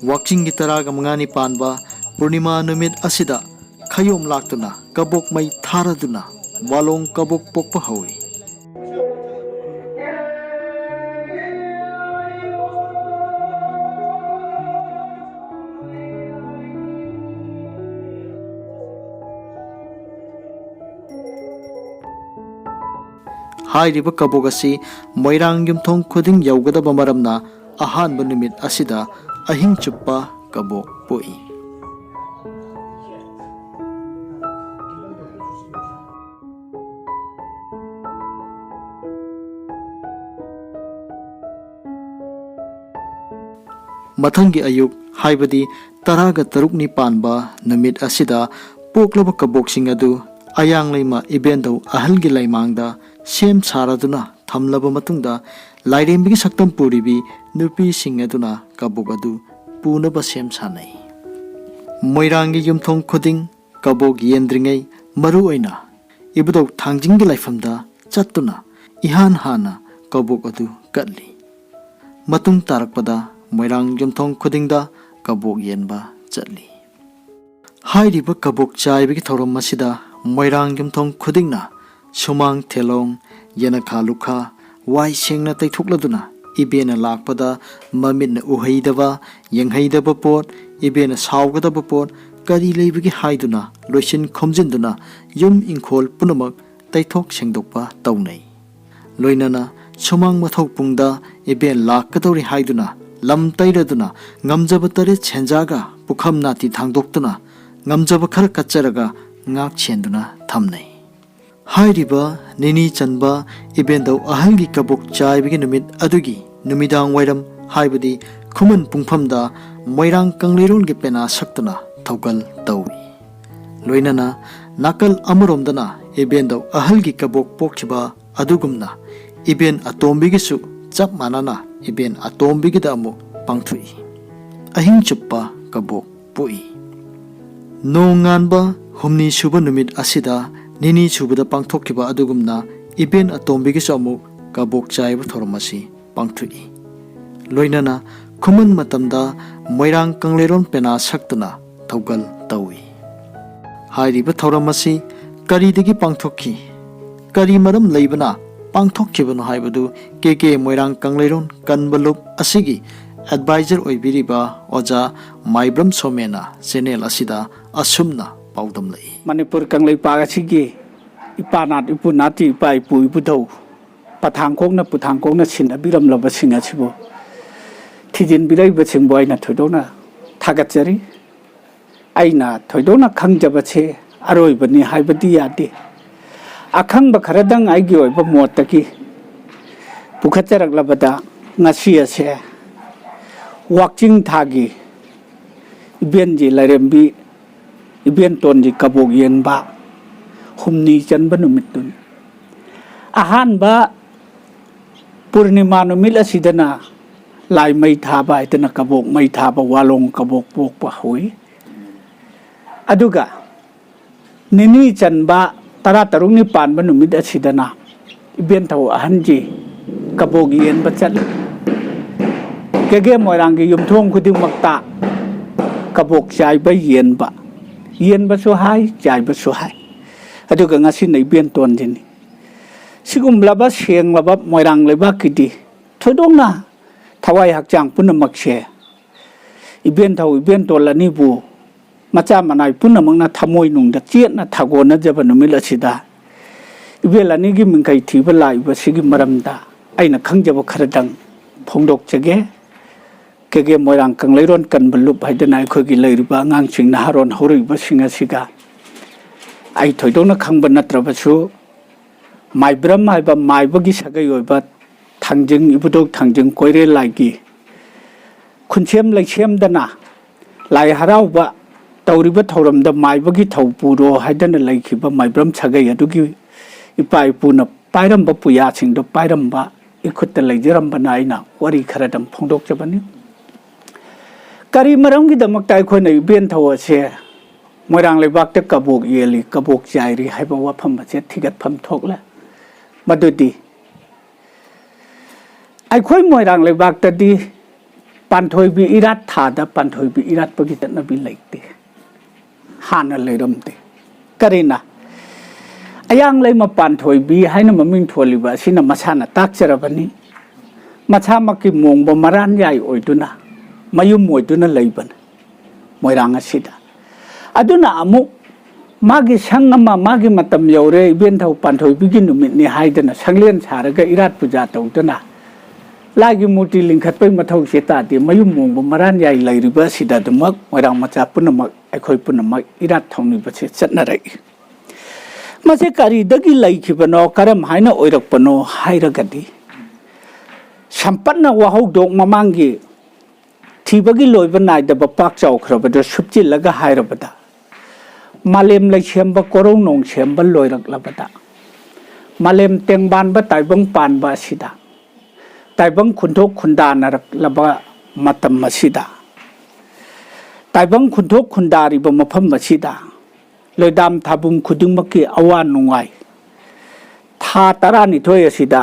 ꯋꯥꯛꯆꯤꯡꯒꯤ ꯇꯔꯥꯒ ꯃꯉꯥꯅꯤ ꯄꯥꯟꯕ ꯄꯨꯔꯅꯤꯃꯥ ꯅꯨꯃꯤꯠ ꯑꯁꯤꯗ ꯈꯌꯣꯝ ꯂꯥꯛꯇꯨꯅ ꯀꯕꯣꯛ ꯃꯩ ꯊꯥꯔꯗꯨꯅ ꯋꯥꯂꯣꯡ ꯀꯕꯣꯛ ꯄꯣꯛꯄ ꯍꯧꯏ꯫ ꯍꯥꯏꯔꯤꯕ ꯀꯕꯣꯛ ꯑꯁꯤ ꯃꯣꯏꯔꯥꯡ ꯌꯨꯝꯊꯣꯡ ꯈꯨꯗꯤꯡ ꯌꯧꯒꯗꯕ ꯃꯔꯝꯅ ꯑꯍꯥꯟꯕ ꯅꯨꯃꯤꯠ ꯑꯁꯤꯗ ꯑꯍꯤꯡ ꯆꯨꯞꯄ ꯀꯕꯣꯛ ꯄꯣꯛꯏ꯫ ꯃꯊꯪꯒꯤ ꯑꯌꯨꯛ, ꯍꯥꯏꯕꯗꯤ ꯇꯔꯥꯒ ꯇꯔꯨꯛꯅꯤ ꯄꯥꯟꯕ ꯅꯨꯃꯤꯠ ꯑꯁꯤꯗ ꯄꯣꯛꯂꯕ ꯀꯕꯣꯛꯁꯤꯡ ꯑꯗꯨ ꯑꯌꯥꯡꯂꯩꯃ ꯏꯕꯦꯟꯗꯧ ꯑꯍꯜꯒꯤ ꯂꯩꯃꯥꯡꯗ ꯁꯦꯝ ꯁꯥꯔꯗꯨꯅ ꯊꯝꯂꯕ ꯃꯇꯨꯡꯗ, ꯂꯥꯏꯔꯦꯝꯕꯤꯒꯤ ꯁꯛꯇꯝ ꯄꯨꯔꯤꯕꯤ ꯅꯨꯄꯤꯁꯤꯡ ꯑꯗꯨꯅ ꯀꯕꯣꯛ ꯑꯗꯨ ꯄꯨꯅꯕ ꯁꯦꯝ ꯁꯥꯅꯩ꯫ ꯃꯣꯏꯔꯥꯡꯒꯤ ꯌꯨꯝꯊꯣꯡ ꯈꯨꯗꯤꯡ ꯀꯕꯣꯛ ꯌꯦꯟꯗ꯭ꯔꯤꯉꯩ ꯃꯔꯨ ꯑꯣꯏꯅ ꯏꯕꯨꯙꯧ ꯊꯥꯡꯖꯤꯡꯒꯤ ꯂꯥꯏꯐꯝꯗ ꯆꯠꯇꯨꯅ ꯏꯍꯥꯟ ꯍꯥꯟꯅ ꯀꯕꯣꯛ ꯑꯗꯨ ꯀꯠꯂꯤ꯫ ꯃꯇꯨꯡ ꯇꯥꯔꯛꯄꯗ ꯃꯣꯏꯔꯥꯡ ꯌꯨꯝꯊꯣꯡ ꯈꯨꯗꯤꯡꯗ ꯀꯕꯣꯛ ꯌꯦꯟꯕ ꯆꯠꯂꯤ꯫ ꯍꯥꯏꯔꯤꯕ ꯀꯕꯣꯛ ꯆꯥꯏꯕꯒꯤ ꯊꯧꯔꯝ ꯑꯁꯤꯗ ꯃꯣꯏꯔꯥꯡ ꯌꯨꯝꯊꯣꯡ ꯈꯨꯗꯤꯡꯅ ꯁꯨꯃꯥꯡ ꯊꯦꯂꯣꯡ, ꯌꯦꯅꯈꯥ ꯂꯨꯈꯥ, ꯋꯥꯏ ꯁꯦꯡꯅ ꯇꯩꯊꯣꯛꯂꯗꯨꯅ ꯏꯕꯦꯟꯅ ꯂꯥꯛꯄꯗ ꯃꯃꯤꯠꯅ ꯎꯍꯩꯗꯕ, ꯌꯦꯡꯍꯩꯗꯕ ꯄꯣꯠ, ꯏꯕꯦꯟꯅ ꯁꯥꯎꯒꯗꯕ ꯄꯣꯠ ꯀꯔꯤ ꯂꯩꯕꯒꯦ ꯍꯥꯏꯗꯨꯅ ꯂꯣꯏꯁꯤꯟ ꯈꯣꯝꯖꯤꯟꯗꯨꯅ ꯌꯨꯝ ꯏꯪꯈꯣꯜ ꯄꯨꯝꯅꯃꯛ ꯇꯩꯊꯣꯛ ꯁꯦꯡꯗꯣꯛꯄ ꯇꯧꯅꯩ꯫ ꯂꯣꯏꯅꯅ ꯁꯨꯃꯥꯡ ꯃꯊꯧ ꯄꯨꯡꯗ ꯏꯕꯦꯟ ꯂꯥꯛꯀꯗꯧꯔꯤ ꯍꯥꯏꯗꯨꯅ ꯂꯝ ꯇꯩꯔꯗꯨꯅ ꯉꯝꯖꯕ ꯇꯔꯦꯠ ꯁꯦꯟꯖꯥꯒ ꯄꯨꯈꯝ ꯅꯥꯇꯤ ꯊꯥꯡꯗꯣꯛꯇꯨꯅ ꯉꯝꯖꯕ ꯈꯔ ꯀꯠꯆꯔꯒ ꯉꯥꯛ ꯁꯦꯟꯗꯨꯅ ꯊꯝꯅꯩ꯫ ꯍꯥꯏꯔꯤꯕ ꯅꯤꯅꯤ ꯆꯟꯕ ꯏꯕꯦꯟꯗꯧ ꯑꯍꯜꯒꯤ ꯀꯕꯣꯛ ꯆꯥꯏꯕꯒꯤ ꯅꯨꯃꯤꯠ ꯑꯗꯨꯒꯤ ꯅꯨꯃꯤꯗꯥꯡ ꯋꯥꯏꯔꯝ, ꯍꯥꯏꯕꯗꯤ ꯈꯨꯃꯟ ꯄꯨꯡꯐꯝꯗ ꯃꯣꯏꯔꯥꯡ ꯀꯪꯂꯩꯔꯣꯟꯒꯤ ꯄꯦꯅꯥ ꯁꯛꯇꯨꯅ ꯊꯧꯒꯜ ꯇꯧꯏ꯫ ꯂꯣꯏꯅꯅ ꯅꯥꯀꯜ ꯑꯃꯔꯣꯝꯗꯅ ꯏꯕꯦꯟꯗꯧ ꯑꯍꯜꯒꯤ ꯀꯕꯣꯛ ꯄꯣꯛꯈꯤꯕ ꯑꯗꯨꯒꯨꯝꯅ ꯏꯕꯦꯟ ꯑꯇꯣꯝꯕꯤꯒꯤꯁꯨ ꯆꯞ ꯃꯥꯟꯅꯅ ꯏꯕꯦꯟ ꯑꯇꯣꯝꯕꯤꯒꯤꯗ ꯑꯃꯨꯛ ꯄꯥꯡꯊꯣꯛꯏ꯫ ꯑꯍꯤꯡ ꯆꯨꯞꯄ ꯀꯕꯣꯛ ꯄꯣꯛꯏ꯫ ꯅꯣꯡ ꯉꯥꯟꯕ ꯍꯨꯝꯅꯤ ꯁꯨꯕ ꯅꯨꯃꯤꯠ ꯑꯁꯤꯗ ꯅꯤꯅꯤ ꯁꯨꯕꯗ ꯄꯥꯡꯊꯣꯛꯈꯤꯕ ꯑꯗꯨꯒꯨꯝꯅ ꯏꯕꯦꯟ ꯑꯇꯣꯝꯕꯤꯒꯤꯁꯨ ꯑꯃꯨꯛ ꯀꯕꯣꯛ ꯆꯥꯏꯕ ꯊꯧꯔꯝ ꯑꯁꯤ ꯄꯥꯡꯊꯣꯛꯏ꯫ ꯂꯣꯏꯅꯅ ꯈꯨꯃꯟ ꯃꯇꯝꯗ ꯃꯣꯏꯔꯥꯡ ꯀꯪꯂꯩꯔꯣꯟ ꯄꯦꯅꯥ ꯁꯛꯇꯨꯅ ꯊꯧꯒꯜ ꯇꯧꯏ꯫ ꯍꯥꯏꯔꯤꯕ ꯊꯧꯔꯝ ꯑꯁꯤ ꯀꯔꯤꯗꯒꯤ ꯄꯥꯡꯊꯣꯛꯈꯤ, ꯀꯔꯤ ꯃꯔꯝ ꯂꯩꯕꯅ ꯄꯥꯡꯊꯣꯛꯈꯤꯕꯅꯣ ꯍꯥꯏꯕꯗꯨ ꯀꯦ ꯀꯦ ꯃꯣꯏꯔꯥꯡ ꯀꯪꯂꯩꯔꯣꯟ ꯀꯟꯕ ꯂꯨꯞ ꯑꯁꯤꯒꯤ ꯑꯦꯗꯚꯥꯏꯖꯔ ꯑꯣꯏꯕꯤꯔꯤꯕ ꯑꯣꯖꯥ ꯃꯥꯏꯕ꯭ꯔꯝ ꯁꯣꯃꯦꯅ ꯆꯦꯅꯦꯜ ꯑꯁꯤꯗ ꯑꯁꯨꯝꯅ ꯄꯥꯎꯗꯝꯂꯛꯏ꯫ ꯃꯅꯤꯄꯨꯔ ꯀꯪꯂꯩꯄꯥꯛ ꯑꯁꯤꯒꯤ ꯏꯄꯥ ꯅꯥꯠ ꯏꯄꯨ ꯅꯥꯠꯇꯤ ꯏꯄꯥ ꯏꯄꯨ ꯏꯕꯨꯙꯧ ꯄꯊꯥꯡ ꯈꯣꯛꯅ ꯄꯨꯊꯥꯡ ꯈꯣꯛꯅ ꯁꯤꯟꯅꯕꯤꯔꯝꯂꯕꯁꯤꯡ ꯑꯁꯤꯕꯨ ꯊꯤꯖꯤꯟꯕꯤꯔꯛꯏꯕꯁꯤꯡꯕꯨ ꯑꯩꯅ ꯊꯣꯏꯗꯣꯛꯅ ꯊꯥꯒꯠꯆꯔꯤ꯫ ꯑꯩꯅ ꯊꯣꯏꯗꯣꯛꯅ ꯈꯪꯖꯕꯁꯦ ꯑꯔꯣꯏꯕꯅꯤ ꯍꯥꯏꯕꯗꯤ ꯌꯥꯗꯦ꯫ ꯑꯈꯪꯕ ꯈꯔꯗꯪ ꯑꯩꯒꯤ ꯑꯣꯏꯕ ꯃꯣꯠꯇꯒꯤ ꯄꯨꯈꯠꯆꯔꯛꯂꯕꯗ, ꯉꯁꯤ ꯑꯁꯦ ꯋꯥꯛꯆꯤꯡ ꯊꯥꯒꯤ ꯏꯕꯦꯟꯖꯤ ꯂꯥꯏꯔꯦꯝꯕꯤ ꯏꯕꯦꯟꯇꯣꯟꯒꯤ ꯀꯕꯣꯛ ꯌꯦꯟꯕ ꯍꯨꯝꯅꯤ ꯆꯟꯕ ꯅꯨꯃꯤꯠꯇꯨꯅꯤ꯫ ꯑꯍꯥꯟꯕ ꯄꯨꯔꯅꯤꯃꯥ ꯅꯨꯃꯤꯠ ꯑꯁꯤꯗꯅ ꯂꯥꯏ ꯃꯩ ꯊꯥꯕ ꯍꯥꯏꯗꯅ ꯀꯕꯣꯛ ꯃꯩ ꯊꯥꯕ, ꯋꯥꯂꯣꯡ ꯀꯕꯣꯛ ꯄꯣꯛꯄ ꯍꯧꯏ꯫ ꯑꯗꯨꯒ ꯅꯤꯅꯤ ꯆꯟꯕ, ꯇꯔꯥ ꯇꯔꯨꯛꯅꯤ ꯄꯥꯟꯕ ꯅꯨꯃꯤꯠ ꯑꯁꯤꯗꯅ ꯏꯕꯦꯟꯊꯧ ꯑꯍꯟꯁꯤ ꯀꯕꯣꯛ ꯌꯦꯟꯕ ꯆꯠꯂꯤ꯫ ꯀꯦꯒꯦ ꯃꯣꯏꯔꯥꯡꯒꯤ ꯌꯨꯝꯊꯣꯡ ꯈꯨꯗꯤꯡꯃꯛꯇ ꯀꯕꯣꯛ ꯆꯥꯏꯕ ꯌꯦꯟꯕ, ꯌꯦꯟꯕꯁꯨ ꯍꯥꯏ, ꯆꯥꯏꯕꯁꯨ ꯍꯥꯏ꯫ ꯑꯗꯨꯒ ꯉꯁꯤꯅ ꯏꯕꯦꯟꯇꯣꯟꯁꯤꯅꯤ꯫ ꯁꯤꯒꯨꯝꯂꯕ ꯁꯦꯡꯂꯕ ꯃꯣꯏꯔꯥꯡ ꯂꯩꯕꯥꯛꯀꯤꯗꯤ ꯊꯣꯏꯗꯣꯛꯅ ꯊꯋꯥꯏ ꯍꯛꯆꯥꯡ ꯄꯨꯝꯅꯃꯛꯁꯦ ꯏꯕꯦꯟꯊꯧ ꯏꯕꯦꯟꯇꯣꯜ ꯑꯅꯤꯕꯨ ꯃꯆꯥ ꯃꯅꯥꯏ ꯄꯨꯝꯅꯃꯛꯅ ꯊꯃꯣꯏꯅꯨꯡꯗ ꯆꯦꯠꯅ ꯊꯥꯒꯣꯟꯅꯖꯕ ꯅꯨꯃꯤꯠ ꯑꯁꯤꯗ ꯏꯕꯦꯜ ꯑꯅꯤꯒꯤ ꯃꯤꯡꯈꯩ ꯊꯤꯕ ꯂꯥꯛꯏꯕꯁꯤꯒꯤ ꯃꯔꯝꯗ ꯑꯩꯅ ꯈꯪꯖꯕ ꯈꯔꯗꯪ ꯐꯣꯡꯗꯣꯛꯆꯒꯦ꯫ ꯀꯦꯒꯦ ꯃꯣꯏꯔꯥꯡ ꯀꯪꯂꯩꯔꯣꯟ ꯀꯟꯕ ꯂꯨꯞ ꯍꯥꯏꯗꯅ ꯑꯩꯈꯣꯏꯒꯤ ꯂꯩꯔꯤꯕ ꯑꯉꯥꯡꯁꯤꯡ, ꯅꯍꯥꯔꯣꯟ ꯍꯧꯔꯛꯏꯕꯁꯤꯡ ꯑꯁꯤꯒ ꯑꯩ ꯊꯣꯏꯗꯣꯛꯅ ꯈꯪꯕ ꯅꯠꯇ꯭ꯔꯕꯁꯨ, ꯃꯥꯏꯕ꯭ꯔꯝ ꯍꯥꯏꯕ ꯃꯥꯏꯕꯒꯤ ꯁꯥꯒꯩ ꯑꯣꯏꯕ ꯊꯥꯡꯖꯤꯡ, ꯏꯕꯨꯙꯧ ꯊꯥꯡꯖꯤꯡ ꯀꯣꯏꯔꯦꯜ ꯂꯥꯏꯒꯤ ꯈꯨꯟꯁꯦꯝ ꯂꯩꯁꯦꯝꯗꯅ ꯂꯥꯏ ꯍꯔꯥꯎꯕ ꯇꯧꯔꯤꯕ ꯊꯧꯔꯝꯗ ꯃꯥꯏꯕꯒꯤ ꯊꯧ ꯄꯨꯔꯣ ꯍꯥꯏꯗꯅ ꯂꯩꯈꯤꯕ ꯃꯥꯏꯕ꯭ꯔꯝ ꯁꯥꯒꯩ ꯑꯗꯨꯒꯤ ꯏꯄꯥ ꯏꯄꯨꯅ ꯄꯥꯏꯔꯝꯕ ꯄꯨꯌꯥꯁꯤꯡꯗꯣ ꯄꯥꯏꯔꯝꯕ ꯏꯈꯨꯠꯇ ꯂꯩꯖꯔꯝꯕꯅ ꯑꯩꯅ ꯋꯥꯔꯤ ꯈꯔꯗꯪ ꯐꯣꯡꯗꯣꯛꯆꯕꯅꯤ꯫ ꯀꯔꯤ ꯃꯔꯝꯒꯤꯗꯃꯛꯇ ꯑꯩꯈꯣꯏꯅ ꯏꯕꯦꯟꯊꯧ ꯑꯁꯦ ꯃꯣꯏꯔꯥꯡ ꯂꯩꯕꯥꯛꯇ ꯀꯕꯣꯛ ꯌꯦꯜꯂꯤ, ꯀꯕꯣꯛ ꯆꯥꯏꯔꯤ ꯍꯥꯏꯕ ꯋꯥꯐꯝ ꯑꯁꯦ ꯊꯤꯒꯠꯐꯝ ꯊꯣꯛꯂꯦ꯫ ꯃꯗꯨꯗꯤ ꯑꯩꯈꯣꯏ ꯃꯣꯏꯔꯥꯡ ꯂꯩꯕꯥꯛꯇꯗꯤ ꯄꯥꯟꯊꯣꯏꯕꯤ ꯏꯔꯥꯠ ꯊꯥꯗ ꯄꯥꯟꯊꯣꯏꯕꯤ ꯏꯔꯥꯠꯄꯒꯤ ꯆꯠꯅꯕꯤ ꯂꯩꯇꯦ, ꯍꯥꯟꯅ ꯂꯩꯔꯝꯗꯦ꯫ ꯀꯔꯤꯅ? ꯑꯌꯥꯡ ꯂꯩꯃ ꯄꯥꯟꯊꯣꯏꯕꯤ ꯍꯥꯏꯅ ꯃꯃꯤꯡ ꯊꯣꯜꯂꯤꯕ ꯑꯁꯤꯅ ꯃꯁꯥꯅ ꯇꯥꯛꯆꯔꯕꯅꯤ꯫ ꯃꯁꯥꯃꯛꯀꯤ ꯃꯣꯡꯕ ꯃꯔꯥꯟꯌꯥꯏ ꯑꯣꯏꯗꯨꯅ, ꯃꯌꯨꯝ ꯑꯣꯏꯗꯨꯅ ꯂꯩꯕꯅꯤ ꯃꯣꯏꯔꯥꯡ ꯑꯁꯤꯗ꯫ ꯑꯗꯨꯅ ꯑꯃꯨꯛ ꯃꯥꯒꯤ ꯁꯪ ꯑꯃ, ꯃꯥꯒꯤ ꯃꯇꯝ ꯌꯧꯔꯦ, ꯏꯕꯦꯟꯊꯧ ꯄꯥꯟꯊꯣꯏꯕꯤꯒꯤ ꯅꯨꯃꯤꯠꯅꯤ ꯍꯥꯏꯗꯅ ꯁꯪꯂꯦꯟ ꯁꯥꯔꯒ ꯏꯔꯥꯠ ꯄꯨꯖꯥ ꯇꯧꯗꯅ ꯂꯥꯏꯒꯤ ꯃꯨꯔꯇꯤ ꯂꯤꯡꯈꯠꯄꯒꯤ ꯃꯊꯧꯁꯦ ꯇꯥꯗꯦ꯫ ꯃꯌꯨꯝ ꯃꯣꯡꯕ ꯃꯔꯥꯟꯌꯥꯏ ꯂꯩꯔꯤꯕ ꯑꯁꯤꯗ ꯑꯗꯨꯃꯛ ꯃꯣꯏꯔꯥꯡ ꯃꯆꯥ ꯄꯨꯝꯅꯃꯛ, ꯑꯩꯈꯣꯏ ꯄꯨꯝꯅꯃꯛ ꯏꯔꯥꯠ ꯊꯧꯅꯤꯕꯁꯦ ꯆꯠꯅꯔꯛꯏ꯫ ꯃꯁꯤ ꯀꯔꯤꯗꯒꯤ ꯂꯩꯈꯤꯕꯅꯣ, ꯀꯔꯝ ꯍꯥꯏꯅ ꯑꯣꯏꯔꯛꯄꯅꯣ ꯍꯥꯏꯔꯒꯗꯤ, ꯁꯝꯄꯠꯅ ꯋꯥꯍꯧꯗꯣꯛ ꯃꯃꯥꯡꯒꯤ ꯊꯤꯕꯒꯤ ꯂꯣꯏꯕ ꯅꯥꯏꯗꯕ ꯄꯥꯛ ꯆꯥꯎꯈ꯭ꯔꯕꯗ ꯁꯨꯞꯆꯤꯜꯂꯒ ꯍꯥꯏꯔꯕꯗ, ꯃꯥꯂꯦꯝ ꯂꯩꯁꯦꯝꯕ ꯀꯣꯔꯧꯅꯣꯡ ꯁꯦꯝꯕ ꯂꯣꯏꯔꯛꯂꯕꯗ, ꯃꯥꯂꯦꯝ ꯇꯦꯡꯕꯥꯟꯕ ꯇꯥꯏꯕꯪ ꯄꯥꯟꯕ ꯑꯁꯤꯗ, ꯇꯥꯏꯕꯪ ꯈꯨꯟꯊꯣꯛ ꯈꯨꯟꯗꯥꯅꯔꯛꯂꯕ ꯃꯇꯝ ꯑꯁꯤꯗ, ꯇꯥꯏꯕꯪ ꯈꯨꯟꯊꯣꯛ ꯈꯨꯟꯗꯥꯔꯤꯕ ꯃꯐꯝ ꯑꯁꯤꯗ, ꯂꯣꯏꯗꯥꯝ ꯊꯥꯕꯨꯝ ꯈꯨꯗꯤꯡꯃꯛꯀꯤ ꯑꯋꯥ ꯅꯨꯡꯉꯥꯏ꯫ ꯊꯥ ꯇꯔꯥꯅꯤꯊꯣꯏ ꯑꯁꯤꯗ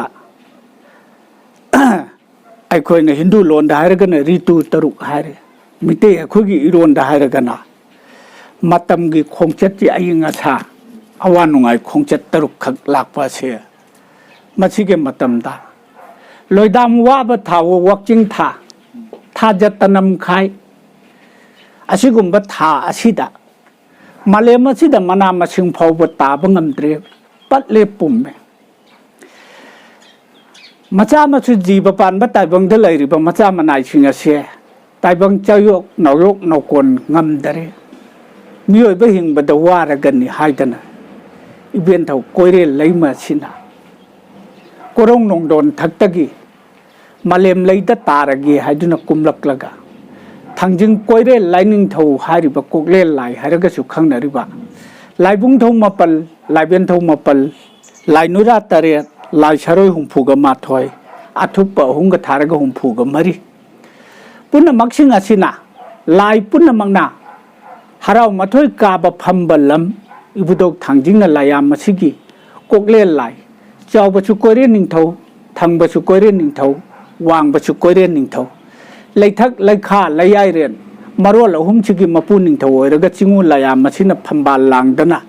ꯑꯩꯈꯣꯏꯅ ꯍꯤꯟꯗꯨ ꯂꯣꯟꯗ ꯍꯥꯏꯔꯒꯅ ꯔꯤꯇꯨ ꯇꯔꯨꯛ ꯍꯥꯏꯔꯦ꯫ ꯃꯤꯇꯩ ꯑꯩꯈꯣꯏꯒꯤ ꯏꯔꯣꯟꯗ ꯍꯥꯏꯔꯒꯅ ꯃꯇꯝꯒꯤ ꯈꯣꯡꯆꯠꯀꯤ ꯑꯏꯪ ꯑꯁꯥ, ꯑꯋꯥ ꯅꯨꯡꯉꯥꯏ ꯈꯣꯡꯆꯠ ꯇꯔꯨꯛꯈꯛ ꯂꯥꯛꯄ ꯑꯁꯦ ꯃꯁꯤꯒꯤ ꯃꯇꯝꯗ ꯂꯣꯏꯗꯥꯝ ꯋꯥꯕ ꯊꯥꯋꯣ ꯋꯥꯛꯆꯤꯡ ꯊꯥ, ꯊꯥꯖ ꯇꯅꯝ ꯈꯥꯏ꯫ ꯑꯁꯤꯒꯨꯝꯕ ꯊꯥ ꯑꯁꯤꯗ ꯃꯥꯂꯦꯝ ꯑꯁꯤꯗ ꯃꯅꯥ ꯃꯁꯤꯡ ꯐꯥꯎꯕ ꯇꯥꯕ ꯉꯝꯗ꯭ꯔꯦ, ꯄꯠꯂꯦ ꯄꯨꯝꯃꯦ꯫ ꯃꯆꯥ ꯃꯁꯨ ꯖꯤꯕ ꯄꯥꯟꯕ ꯇꯥꯏꯕꯪꯗ ꯂꯩꯔꯤꯕ ꯃꯆꯥ ꯃꯅꯥꯏꯁꯤꯡ ꯑꯁꯦ ꯇꯥꯏꯕꯪ ꯆꯥꯌꯣꯛ ꯅꯥꯎꯌꯣꯛ ꯅꯥꯎꯀꯣꯟ ꯉꯝꯗꯔꯦ꯫ ꯃꯤꯑꯣꯏꯕ ꯍꯤꯡꯕꯗ ꯋꯥꯔꯒꯅꯤ ꯍꯥꯏꯗꯅ ꯏꯕꯦꯟꯊꯧ ꯀꯣꯏꯔꯦꯜ ꯂꯩꯃ ꯑꯁꯤꯅ ꯀꯣꯔꯧ ꯅꯣꯡꯗꯣꯟ ꯊꯛꯇꯒꯤ ꯃꯥꯂꯦꯝ ꯂꯩꯗ ꯇꯥꯔꯒꯦ ꯍꯥꯏꯗꯨꯅ ꯀꯨꯝꯂꯛꯂꯒ ꯊꯥꯡꯖꯤꯡ ꯀꯣꯏꯔꯦꯜ ꯂꯥꯏꯅꯤꯡꯊꯧ ꯍꯥꯏꯔꯤꯕ ꯀꯣꯛꯂꯦꯜ ꯂꯥꯏ ꯍꯥꯏꯔꯒꯁꯨ ꯈꯪꯅꯔꯤꯕ ꯂꯥꯏꯕꯨꯡꯊꯧ ꯃꯥꯄꯜ, ꯂꯥꯏꯕꯦꯟꯊꯧ ꯃꯥꯄꯜ, ꯂꯥꯏ ꯅꯨꯔꯥ ꯇꯔꯦꯠ, ꯂꯥꯏ ꯁꯔꯣꯏ ꯍꯨꯝꯐꯨꯒ ꯃꯥꯊꯣꯏ, ꯑꯊꯨꯞꯄ ꯑꯍꯨꯝꯒ ꯊꯥꯔꯒ ꯍꯨꯝꯐꯨꯒ ꯃꯔꯤ ꯄꯨꯝꯅꯃꯛꯁꯤꯡ ꯑꯁꯤꯅ ꯂꯥꯏ ꯄꯨꯝꯅꯃꯛꯅ ꯍꯔꯥꯎ ꯃꯊꯣꯏ ꯀꯥꯕ ꯐꯝꯕ ꯂꯝ ꯏꯕꯨꯙꯧ ꯊꯥꯡꯖꯤꯡꯅ ꯂꯥꯏꯌꯥꯝ ꯑꯁꯤꯒꯤ ꯀꯣꯛꯂꯦꯜ ꯂꯥꯏ, ꯆꯥꯎꯕꯁꯨ ꯀꯣꯏꯔꯦꯟ ꯅꯤꯡꯊꯧ, ꯊꯪꯕꯁꯨ ꯀꯣꯏꯔꯦꯟ ꯅꯤꯡꯊꯧ, ꯋꯥꯡꯕꯁꯨ ꯀꯣꯏꯔꯦꯟ ꯅꯤꯡꯊꯧ, ꯂꯩꯊꯛ ꯂꯩꯈꯥ ꯂꯩꯌꯥꯏꯔꯦꯟ ꯃꯔꯣꯜ ꯑꯍꯨꯝꯁꯤꯒꯤ ꯃꯄꯨ ꯅꯤꯡꯊꯧ ꯑꯣꯏꯔꯒ ꯆꯤꯡꯉꯨ ꯂꯥꯏꯌꯥꯝ ꯑꯁꯤꯅ ꯐꯝꯕꯥꯜ ꯂꯥꯡꯗꯅ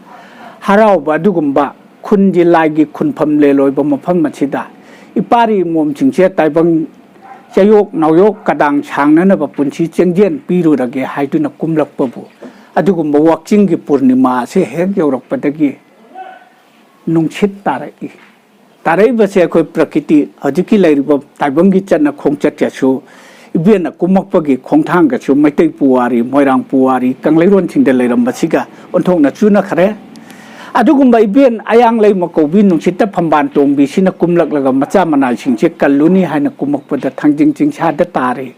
ꯍꯔꯥꯎꯕ ꯑꯗꯨꯒꯨꯝꯕ ꯈꯨꯟꯒꯤ ꯂꯥꯏꯒꯤ ꯈꯨꯟꯐꯝ ꯂꯦꯜ ꯑꯣꯏꯕ ꯃꯐꯝ ꯑꯁꯤꯗ ꯏꯄꯥꯔꯤ ꯏꯃꯣꯝꯁꯤꯡꯁꯦ ꯇꯥꯏꯕꯪ ꯆꯌꯣꯛ ꯅꯥꯎꯌꯣꯛ ꯀꯗꯥꯡ ꯁꯥꯡꯅꯅꯕ ꯄꯨꯟꯁꯤ ꯆꯦꯡꯖꯦꯟ ꯄꯤꯔꯨꯔꯒꯦ ꯍꯥꯏꯗꯨꯅ ꯀꯨꯝꯂꯛꯄꯕꯨ ꯑꯗꯨꯒꯨꯝꯕ ꯋꯥꯛꯆꯤꯡꯒꯤ ꯄꯨꯔꯅꯤꯃꯥ ꯑꯁꯤ ꯍꯦꯛ ꯌꯧꯔꯛꯄꯗꯒꯤ ꯅꯨꯡꯁꯤꯠ ꯇꯥꯔꯛꯏ꯫ ꯇꯥꯔꯛꯏꯕꯁꯦ ꯑꯩꯈꯣꯏ ꯄ꯭ꯔꯀꯤꯇꯤ ꯍꯧꯖꯤꯛꯀꯤ ꯂꯩꯔꯤꯕ ꯇꯥꯏꯕꯪꯒꯤ ꯆꯠꯅ ꯈꯣꯡꯆꯠꯀꯁꯨ ꯏꯕꯦꯟꯅ ꯀꯨꯝꯃꯛꯄꯒꯤ ꯈꯣꯡꯊꯥꯡꯒꯁꯨ ꯃꯩꯇꯩ ꯄꯨꯋꯥꯔꯤ, ꯃꯣꯏꯔꯥꯡ ꯄꯨꯋꯥꯔꯤ, ꯀꯪꯂꯩꯔꯣꯟꯁꯤꯡꯗ ꯂꯩꯔꯝꯕꯁꯤꯒ ꯑꯣꯟꯊꯣꯛꯅ ꯆꯨꯅꯈ꯭ꯔꯦ꯫ ꯑꯗꯨꯒꯨꯝꯕ ꯏꯕꯦꯟ ꯑꯌꯥꯡ ꯂꯩꯃ ꯀꯧꯕꯤ ꯅꯨꯡꯁꯤꯠꯇ ꯐꯝꯕꯥꯜ ꯇꯣꯡꯕꯤꯁꯤꯅ ꯀꯨꯝꯂꯛꯂꯒ ꯃꯆꯥ ꯃꯅꯥꯏꯁꯤꯡꯁꯦ ꯀꯜꯂꯨꯅꯤ ꯍꯥꯏꯅ ꯀꯨꯝꯃꯛꯄꯗ ꯊꯥꯡꯖꯤꯡ ꯆꯤꯡꯁꯥꯗ ꯇꯥꯔꯦ꯫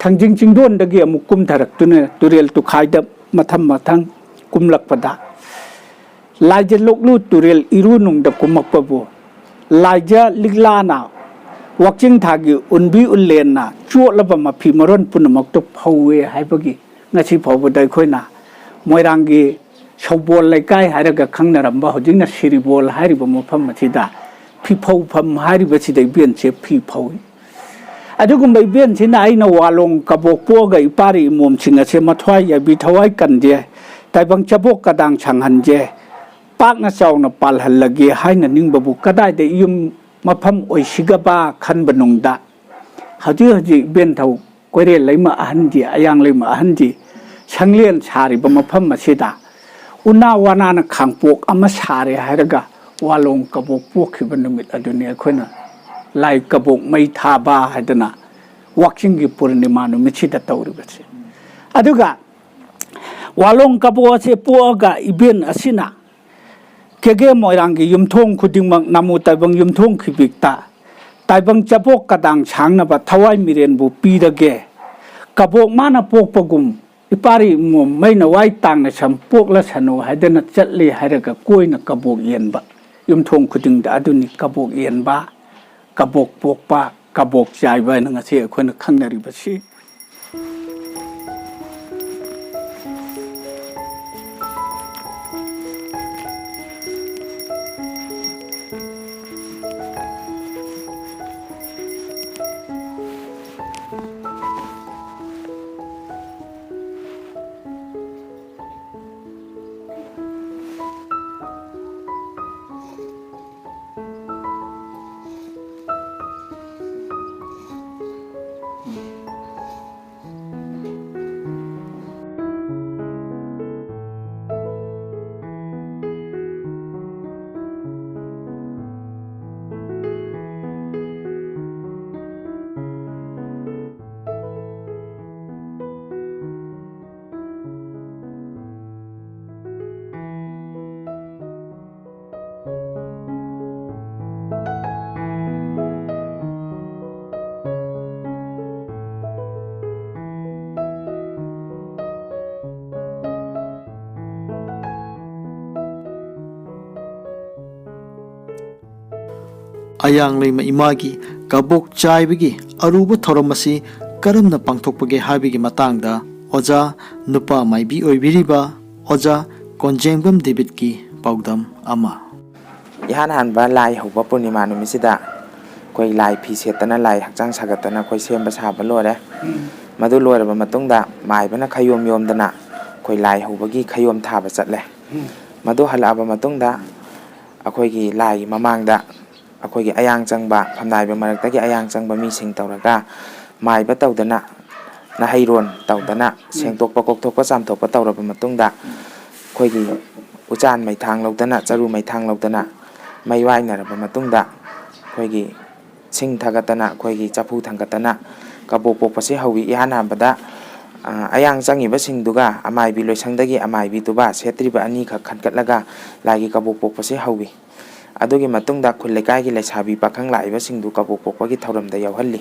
ꯊꯥꯡꯖꯤꯡ ꯆꯤꯡꯗꯣꯟꯗꯒꯤ ꯑꯃꯨꯛ ꯀꯨꯝꯊꯔꯛꯇꯨꯅ ꯇꯨꯔꯦꯜ ꯇꯨꯈꯥꯏꯗ ꯃꯊꯪ ꯃꯊꯪ ꯀꯨꯝꯂꯛꯄꯗ ꯂꯥꯏꯖ ꯂꯣꯛꯂꯨ ꯇꯨꯔꯦꯜ ꯏꯔꯨꯅꯨꯡꯗ ꯀꯨꯝꯃꯛꯄꯕꯨ ꯂꯥꯏꯖ ꯂꯤꯛꯂꯥꯅ ꯋꯥꯛꯆꯤꯡ ꯊꯥꯒꯤ ꯎꯟꯕꯤ ꯎꯜꯂꯦꯟꯅ ꯆꯣꯠꯂꯕ ꯃꯐꯤ ꯃꯔꯣꯟ ꯄꯨꯝꯅꯃꯛꯇꯨ ꯐꯧꯋꯦ ꯍꯥꯏꯕꯒꯤ ꯉꯁꯤ ꯐꯥꯎꯕꯗ ꯑꯩꯈꯣꯏꯅ ꯃꯣꯏꯔꯥꯡꯒꯤ ꯁꯧꯕꯣꯜ ꯂꯩꯀꯥꯏ ꯍꯥꯏꯔꯒ ꯈꯪꯅꯔꯝꯕ, ꯍꯧꯖꯤꯛꯅ ꯁꯤꯔꯤꯕꯣꯜ ꯍꯥꯏꯔꯤꯕ ꯃꯐꯝ ꯑꯁꯤꯗ ꯐꯤ ꯐꯧꯐꯝ ꯍꯥꯏꯔꯤꯕꯁꯤꯗ ꯏꯕꯦꯟꯁꯦ ꯐꯤ ꯐꯧꯏ꯫ ꯑꯗꯨꯒꯨꯝꯕ ꯏꯕꯦꯟꯁꯤꯅ ꯑꯩꯅ ꯋꯥꯂꯣꯡ ꯀꯕꯣꯛ ꯄꯣꯛꯑꯒ ꯏꯄꯥꯔꯤ ꯏꯃꯣꯝꯁꯤꯡ ꯑꯁꯦ ꯃꯊ꯭ꯋꯥꯏ ꯌꯥꯏꯕꯤ ꯊꯋꯥꯏ ꯀꯟꯖꯦ, ꯇꯥꯏꯕꯪ ꯆꯕꯣꯛ ꯀꯗꯥꯡ ꯁꯥꯡꯍꯟꯖꯦ, ꯄꯥꯛꯅ ꯆꯥꯎꯅ ꯄꯥꯜꯍꯜꯂꯒꯦ ꯍꯥꯏꯅ ꯅꯤꯡꯕꯕꯨ ꯀꯗꯥꯏꯗ ꯌꯨꯝ ꯃꯐꯝ ꯑꯣꯏꯁꯤꯒꯕ ꯈꯟꯕꯅꯨꯡꯗ, ꯍꯧꯖꯤꯛ ꯍꯧꯖꯤꯛ ꯏꯕꯦꯟꯊꯧ ꯀꯣꯏꯔꯦꯜ ꯂꯩꯃ ꯑꯍꯟꯗꯤ, ꯑꯌꯥꯡ ꯂꯩꯃ ꯑꯍꯟꯗꯤ ꯁꯪꯂꯦꯟ ꯁꯥꯔꯤꯕ ꯃꯐꯝ ꯑꯁꯤꯗ ꯎꯅꯥ ꯋꯥꯅꯥꯅ ꯈꯥꯡꯄꯣꯛ ꯑꯃ ꯁꯥꯔꯦ ꯍꯥꯏꯔꯒ ꯋꯥꯂꯣꯡ ꯀꯕꯣꯛ ꯄꯣꯛꯈꯤꯕ ꯅꯨꯃꯤꯠ ꯑꯗꯨꯅꯤ ꯑꯩꯈꯣꯏꯅ ꯂꯥꯏ ꯀꯕꯣꯛ ꯃꯩ ꯊꯥꯕ ꯍꯥꯏꯗꯅ ꯋꯥꯛꯆꯤꯡꯒꯤ ꯄꯨꯔꯅꯤꯃꯥ ꯅꯨꯃꯤꯠꯁꯤꯗ ꯇꯧꯔꯤꯕꯁꯦ꯫ ꯑꯗꯨꯒ ꯋꯥꯂꯣꯡ ꯀꯕꯣꯛ ꯑꯁꯦ ꯄꯣꯛꯑꯒ ꯏꯕꯦꯟ ꯑꯁꯤꯅ ꯀꯦꯒꯦ ꯃꯣꯏꯔꯥꯡꯒꯤ ꯌꯨꯝꯊꯣꯡ ꯈꯨꯗꯤꯡꯃꯛ, ꯅꯥꯃꯨ ꯇꯥꯏꯕꯪ ꯌꯨꯝꯊꯣꯡ ꯈꯤꯕꯤꯛꯇ ꯇꯥꯏꯕꯪ ꯆꯕꯣꯛ ꯀꯗꯥꯡ ꯁꯥꯡꯅꯕ ꯊꯋꯥꯏ ꯃꯤꯔꯦꯟꯕꯨ ꯄꯤꯔꯒꯦ, ꯀꯕꯣꯛ ꯃꯥꯅ ꯄꯣꯛꯄꯒꯨꯝ ꯏꯄꯥꯔꯤ ꯏꯃꯣꯝ ꯃꯩꯅ ꯋꯥꯏ ꯇꯥꯡꯅ ꯁꯝ ꯄꯣꯛꯂꯁꯅꯨ ꯍꯥꯏꯗꯅ ꯆꯠꯂꯤ ꯍꯥꯏꯔꯒ ꯀꯣꯏꯅ ꯀꯕꯣꯛ ꯌꯦꯟꯕ, ꯌꯨꯝꯊꯣꯡ ꯈꯨꯗꯤꯡꯗ ꯑꯗꯨꯅꯤ ꯀꯕꯣꯛ ꯌꯦꯟꯕ, ꯀꯕꯣꯛ ꯄꯣꯛꯄ, ꯀꯕꯣꯛ ꯆꯥꯏꯕ ꯍꯥꯏꯅ ꯉꯁꯤ ꯑꯩꯈꯣꯏꯅ ꯈꯪꯅꯔꯤꯕꯁꯤ꯫ ꯑꯌꯥꯡ ꯂꯩꯃ ꯏꯃꯥꯒꯤ ꯀꯕꯣꯛ ꯆꯥꯏꯕꯒꯤ ꯑꯔꯨꯕ ꯊꯧꯔꯝ ꯑꯁꯤ ꯀꯔꯝꯅ ꯄꯥꯡꯊꯣꯛꯄꯒꯦ ꯍꯥꯏꯕꯒꯤ ꯃꯇꯥꯡꯗ ꯑꯣꯖꯥ ꯅꯨꯄꯥ ꯃꯥꯏꯕꯤ ꯑꯣꯏꯕꯤꯔꯤꯕ ꯑꯣꯖꯥ ꯀꯣꯟꯖꯦꯡꯕꯝ ꯗꯦꯕꯤꯠꯀꯤ ꯄꯥꯎꯗꯝ ꯑꯃ꯫ ꯏꯍꯥꯟ ꯍꯥꯟꯕ ꯂꯥꯏ ꯍꯧꯕ ꯄꯨꯔꯅꯤꯃꯥ ꯅꯨꯃꯤꯠꯁꯤꯗ ꯑꯩꯈꯣꯏ ꯂꯥꯏ ꯐꯤ ꯁꯦꯠꯇꯅ, ꯂꯥꯏ ꯍꯛꯆꯥꯡ ꯁꯥꯒꯠꯇꯅ ꯑꯩꯈꯣꯏ ꯁꯦꯝꯕ ꯁꯥꯕ ꯂꯣꯏꯔꯦ꯫ ꯃꯗꯨ ꯂꯣꯏꯔꯕ ꯃꯇꯨꯡꯗ ꯃꯥꯏꯕꯅ ꯈꯌꯣꯝ ꯌꯣꯝꯗꯅ ꯑꯩꯈꯣꯏ ꯂꯥꯏ ꯍꯧꯕꯒꯤ ꯈꯌꯣꯝ ꯊꯥꯕ ꯆꯠꯂꯦ꯫ ꯃꯗꯨ ꯍꯜꯂꯛꯑꯕ ꯃꯇꯨꯡꯗ ꯑꯩꯈꯣꯏꯒꯤ ꯂꯥꯏꯒꯤ ꯃꯃꯥꯡꯗ ꯑꯩꯈꯣꯏꯒꯤ ꯑꯌꯥꯡ ꯆꯪꯕ, ꯐꯝꯅꯥꯏꯕ ꯃꯔꯛꯇꯒꯤ ꯑꯌꯥꯡ ꯆꯪꯕ ꯃꯤꯁꯤꯡ ꯇꯧꯔꯒ ꯃꯥꯏꯕ ꯇꯧꯗꯅ, ꯅꯍꯩꯔꯣꯟ ꯇꯧꯗꯅ, ꯁꯦꯡꯗꯣꯛꯄ, ꯀꯣꯛꯊꯣꯛꯄ, ꯆꯥꯝꯊꯣꯛꯄ ꯇꯧꯔꯕ ꯃꯇꯨꯡꯗ, ꯑꯩꯈꯣꯏꯒꯤ ꯎꯆꯥꯟ ꯃꯩꯊꯥꯡ ꯂꯧꯗꯅ, ꯆꯔꯨ ꯃꯩꯊꯥꯡ ꯂꯧꯗꯅ, ꯃꯩ ꯋꯥꯏꯅꯔꯕ ꯃꯇꯨꯡꯗ, ꯑꯩꯈꯣꯏꯒꯤ ꯁꯤꯡ ꯊꯥꯒꯠꯇꯅ, ꯑꯩꯈꯣꯏꯒꯤ ꯆꯐꯨ ꯊꯥꯡꯒꯠꯇꯅ ꯀꯕꯣꯛ ꯄꯣꯛꯄꯁꯦ ꯍꯧꯏ꯫ ꯏꯍꯥꯟ ꯍꯥꯟꯕꯗ, ꯑ, ꯑꯌꯥꯡ ꯆꯪꯉꯤꯕꯁꯤꯡꯗꯨꯒ ꯑꯃꯥꯏꯕꯤ ꯂꯣꯏꯁꯪꯗꯒꯤ ꯑꯃꯥꯏꯕꯤꯗꯨꯒ ꯁꯦꯠꯇ꯭ꯔꯤꯕ ꯑꯅꯤꯈꯛ ꯈꯟꯒꯠꯂꯒ ꯂꯥꯏꯒꯤ ꯀꯕꯣꯛ ꯄꯣꯛꯄꯁꯦ ꯍꯧꯏ꯫ ꯑꯗꯨꯒꯤ ꯃꯇꯨꯡꯗ ꯈꯨꯜ ꯂꯩꯀꯥꯏꯒꯤ ꯂꯩꯁꯥꯕꯤ ꯄꯥꯈꯪ ꯂꯥꯛꯏꯕꯁꯤꯡꯗꯨ ꯀꯕꯣꯛ ꯄꯣꯛꯄꯒꯤ ꯊꯧꯔꯝꯗ ꯌꯥꯎꯍꯜꯂꯤ꯫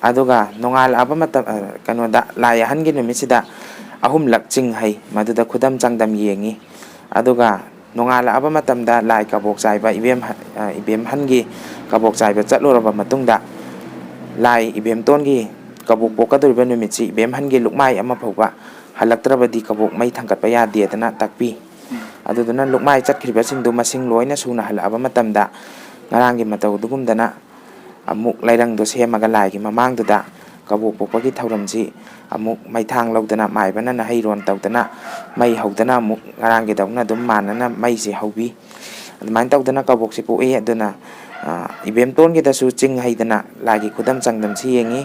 ꯑꯗꯨꯒ ꯅꯣꯡꯉꯥꯜꯂꯛꯑꯕ ꯃꯇꯝ, ꯑ, ꯀꯩꯅꯣꯗ, ꯂꯥꯏ ꯑꯍꯟꯒꯤ ꯅꯨꯃꯤꯠꯁꯤꯗ ꯑꯍꯨꯝꯂꯛ ꯆꯤꯡ ꯍꯩ, ꯃꯗꯨꯗ ꯈꯨꯗꯝ ꯆꯥꯡꯗꯝ ꯌꯦꯡꯉꯤ꯫ ꯑꯗꯨꯒ ꯅꯣꯡꯉꯥꯜꯂꯛꯑꯕ ꯃꯇꯝꯗ ꯂꯥꯏ ꯀꯕꯣꯛ ꯆꯥꯏꯕ ꯏꯕꯦꯝ-, ꯑ, ꯏꯕꯦꯝꯍꯟꯒꯤ ꯀꯕꯣꯛ ꯆꯥꯏꯕ ꯆꯠꯂꯨꯔꯕ ꯃꯇꯨꯡꯗ, ꯂꯥꯏ ꯏꯕꯦꯝꯇꯣꯟꯒꯤ ꯀꯕꯣꯛ ꯄꯣꯛꯀꯗꯧꯔꯤꯕ ꯅꯨꯃꯤꯠꯁꯤ ꯏꯕꯦꯝꯍꯟꯒꯤ ꯂꯨꯛꯃꯥꯏ ꯑꯃ ꯐꯥꯎꯕ ꯍꯜꯂꯛꯇ꯭ꯔꯕꯗꯤ ꯀꯕꯣꯛ ꯃꯩ ꯊꯥꯡꯒꯠꯄ ꯌꯥꯗꯦꯗꯅ ꯇꯥꯛꯄꯤ꯫ ꯑꯗꯨꯗꯨꯅ ꯂꯨꯛꯃꯥꯏ ꯆꯠꯈ꯭ꯔꯤꯕꯁꯤꯡꯗꯨ ꯃꯁꯤꯡ ꯂꯣꯏꯅ ꯁꯨꯅ ꯍꯜꯂꯛꯑꯕ ꯃꯇꯝꯗ, ꯉꯔꯥꯡꯒꯤ ꯃꯇꯧ ꯑꯗꯨꯒꯨꯝꯗꯅ ꯑꯃꯨꯛ ꯂꯩꯔꯪꯗꯣ ꯁꯦꯝꯃꯒ ꯂꯥꯏꯒꯤ ꯃꯃꯥꯡꯗꯨꯗ ꯀꯕꯣꯛ ꯄꯣꯛꯄꯒꯤ ꯊꯧꯔꯝꯁꯤ ꯑꯃꯨꯛ ꯃꯩꯊꯥꯡ ꯂꯧꯗꯅ, ꯃꯥꯏꯕꯅ ꯅꯍꯩꯔꯣꯟ ꯇꯧꯗꯅ, ꯃꯩ ꯍꯧꯗꯅ ꯑꯃꯨꯛ ꯉꯔꯥꯡꯒꯤꯗꯧꯅ ꯑꯗꯨꯝ ꯃꯥꯟꯅꯅ ꯃꯩꯁꯦ ꯍꯧꯕꯤ꯫ ꯑꯗꯨꯃꯥꯏꯅ ꯇꯧꯗꯅ ꯀꯕꯣꯛꯁꯦ ꯄꯣꯛꯏ꯫ ꯑꯗꯨꯅ, ꯑ, ꯏꯕꯦꯝꯇꯣꯟꯒꯤꯗꯁꯨ ꯆꯤꯡ ꯍꯩꯗꯅ ꯂꯥꯏꯒꯤ ꯈꯨꯗꯝ ꯆꯥꯡꯗꯝꯁꯤ ꯌꯦꯡꯉꯤ꯫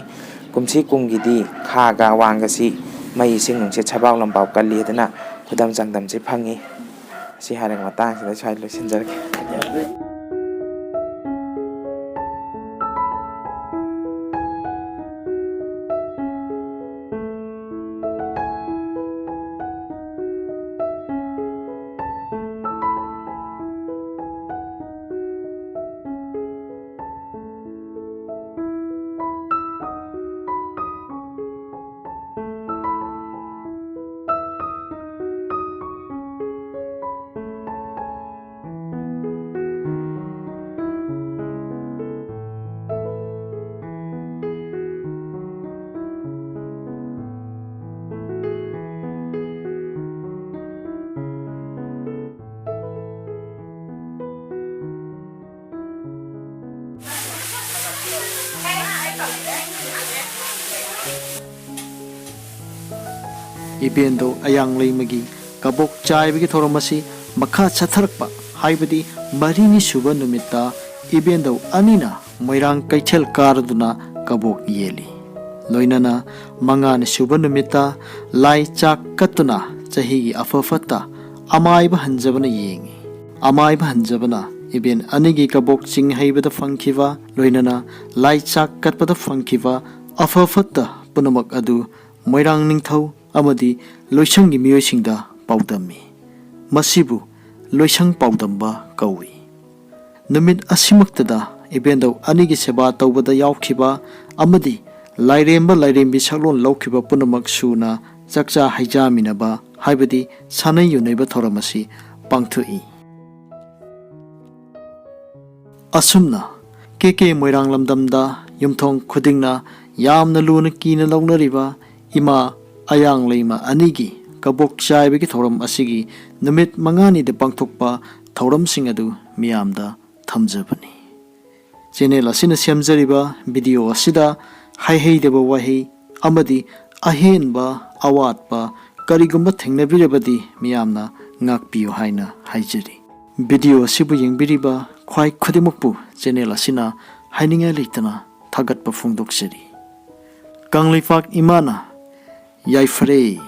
ꯀꯨꯝꯁꯤ ꯀꯨꯝꯒꯤꯗꯤ ꯈꯥꯒ ꯋꯥꯡꯒꯁꯤ ꯃꯩ, ꯏꯁꯤꯡ, ꯅꯨꯡꯁꯤꯠ, ꯁꯕꯥꯎ ꯂꯝꯕꯥꯎ ꯀꯜꯂꯤ ꯍꯥꯏꯗꯅ ꯈꯨꯗꯝ ꯆꯥꯡꯗꯝꯁꯤ ꯐꯪꯉꯤ꯫ ꯁꯤ ꯍꯥꯏꯔꯒ ꯃꯇꯥꯡꯁꯤꯗ ꯁ꯭ꯋꯥꯏꯗ ꯂꯣꯏꯁꯤꯟꯖꯔꯒꯦ꯫ ꯏꯕꯦꯟꯗꯧ ꯑꯌꯥꯡꯂꯩꯃꯒꯤ ꯀꯕꯣꯛ ꯆꯥꯏꯕꯒꯤ ꯊꯧꯔꯝ ꯑꯁꯤ ꯃꯈꯥ ꯆꯠꯊꯔꯛꯄ, ꯍꯥꯏꯕꯗꯤ ꯃꯔꯤꯅꯤ ꯁꯨꯕ ꯅꯨꯃꯤꯠꯇ ꯏꯕꯦꯟꯗꯧ ꯑꯅꯤꯅ ꯃꯣꯏꯔꯥꯡ ꯀꯩꯊꯦꯜ ꯀꯥꯔꯗꯨꯅ ꯀꯕꯣꯛ ꯌꯦꯜꯂꯤ꯫ ꯂꯣꯏꯅꯅ ꯃꯉꯥꯅꯤ ꯁꯨꯕ ꯅꯨꯃꯤꯠꯇ ꯂꯥꯏ ꯆꯥꯛ ꯀꯠꯇꯨꯅ ꯆꯍꯤꯒꯤ ꯑꯐ ꯐꯠꯇ ꯑꯃꯥꯏꯕ ꯍꯟꯖꯕꯅ ꯌꯦꯡꯉꯤ꯫ ꯑꯃꯥꯏꯕ ꯍꯟꯖꯕꯅ ꯏꯕꯦꯟ ꯑꯅꯤꯒꯤ ꯀꯕꯣꯛ ꯆꯤꯡ ꯍꯩꯕꯗ ꯐꯪꯈꯤꯕ, ꯂꯣꯏꯅꯅ ꯂꯥꯏ ꯆꯥꯛ ꯀꯠꯄꯗ ꯐꯪꯈꯤꯕ ꯑꯐ ꯐꯠꯇ ꯄꯨꯝꯅꯃꯛ ꯑꯗꯨ ꯃꯣꯏꯔꯥꯡ ꯅꯤꯡꯊꯧ ꯑꯃꯗꯤ ꯂꯣꯏꯁꯪꯒꯤ ꯃꯤꯑꯣꯏꯁꯤꯡꯗ ꯄꯥꯎꯗꯝꯃꯤ꯫ ꯃꯁꯤꯕꯨ ꯂꯣꯏꯁꯪ ꯄꯥꯎꯗꯝꯕ ꯀꯧꯏ꯫ ꯅꯨꯃꯤꯠ ꯑꯁꯤꯃꯛꯇꯗ ꯏꯕꯦꯟꯗꯧ ꯑꯅꯤꯒꯤ ꯁꯦꯕꯥ ꯇꯧꯕꯗ ꯌꯥꯎꯈꯤꯕ ꯑꯃꯗꯤ ꯂꯥꯏꯔꯦꯝꯕ ꯂꯥꯏꯔꯦꯝꯕꯤ ꯁꯛꯂꯣꯟ ꯂꯧꯈꯤꯕ ꯄꯨꯝꯅꯃꯛ ꯁꯨꯅ ꯆꯥꯛꯆꯥ ꯍꯩꯖꯥꯃꯤꯟꯅꯕ, ꯍꯥꯏꯕꯗꯤ ꯁꯥꯟꯅꯩ ꯌꯨꯅꯩꯕ ꯊꯧꯔꯝ ꯑꯁꯤ ꯄꯥꯡꯊꯣꯛꯏ꯫ ꯑꯁꯨꯝꯅ ꯀꯦ ꯀꯦ ꯃꯣꯏꯔꯥꯡ ꯂꯝꯗꯝꯗ ꯌꯨꯝꯊꯣꯡ ꯈꯨꯗꯤꯡꯅ ꯌꯥꯝꯅ ꯂꯨꯅ ꯀꯤꯅ ꯂꯧꯅꯔꯤꯕ ꯏꯃꯥ ꯑꯌꯥꯡꯂꯩꯃ ꯑꯅꯤꯒꯤ ꯀꯕꯣꯛ ꯆꯥꯏꯕꯒꯤ ꯊꯧꯔꯝ ꯑꯁꯤꯒꯤ ꯅꯨꯃꯤꯠ ꯃꯉꯥꯅꯤꯗ ꯄꯥꯡꯊꯣꯛꯄ ꯊꯧꯔꯝꯁꯤꯡ ꯑꯗꯨ ꯃꯤꯌꯥꯝꯗ ꯊꯝꯖꯕꯅꯤ꯫ ꯆꯦꯅꯦꯜ ꯑꯁꯤꯅ ꯁꯦꯝꯖꯔꯤꯕ ꯚꯤꯗꯤꯑꯣ ꯑꯁꯤꯗ ꯍꯥꯏꯍꯩꯗꯕ ꯋꯥꯍꯩ ꯑꯃꯗꯤ ꯑꯍꯦꯟꯕ ꯑꯋꯥꯠꯄ ꯀꯔꯤꯒꯨꯝꯕ ꯊꯦꯡꯅꯕꯤꯔꯕꯗꯤ ꯃꯤꯌꯥꯝꯅ ꯉꯥꯛꯄꯤꯌꯨ ꯍꯥꯏꯅ ꯍꯥꯏꯖꯔꯤ꯫ ꯚꯤꯗꯤꯑꯣ ꯑꯁꯤꯕꯨ ꯌꯦꯡꯕꯤꯔꯤꯕ ꯈ꯭ꯋꯥꯏ ꯈꯨꯗꯤꯡꯃꯛꯄꯨ ꯆꯦꯅꯦꯜ ꯑꯁꯤꯅ ꯍꯥꯏꯅꯤꯡꯉꯥꯏ ꯂꯩꯇꯅ ꯊꯥꯒꯠꯄ ꯐꯣꯡꯗꯣꯛꯆꯔꯤ꯫ ꯀꯪꯂꯩꯄꯥꯛ ꯏꯃꯥꯅ ꯌꯥꯏꯐꯔꯦ꯫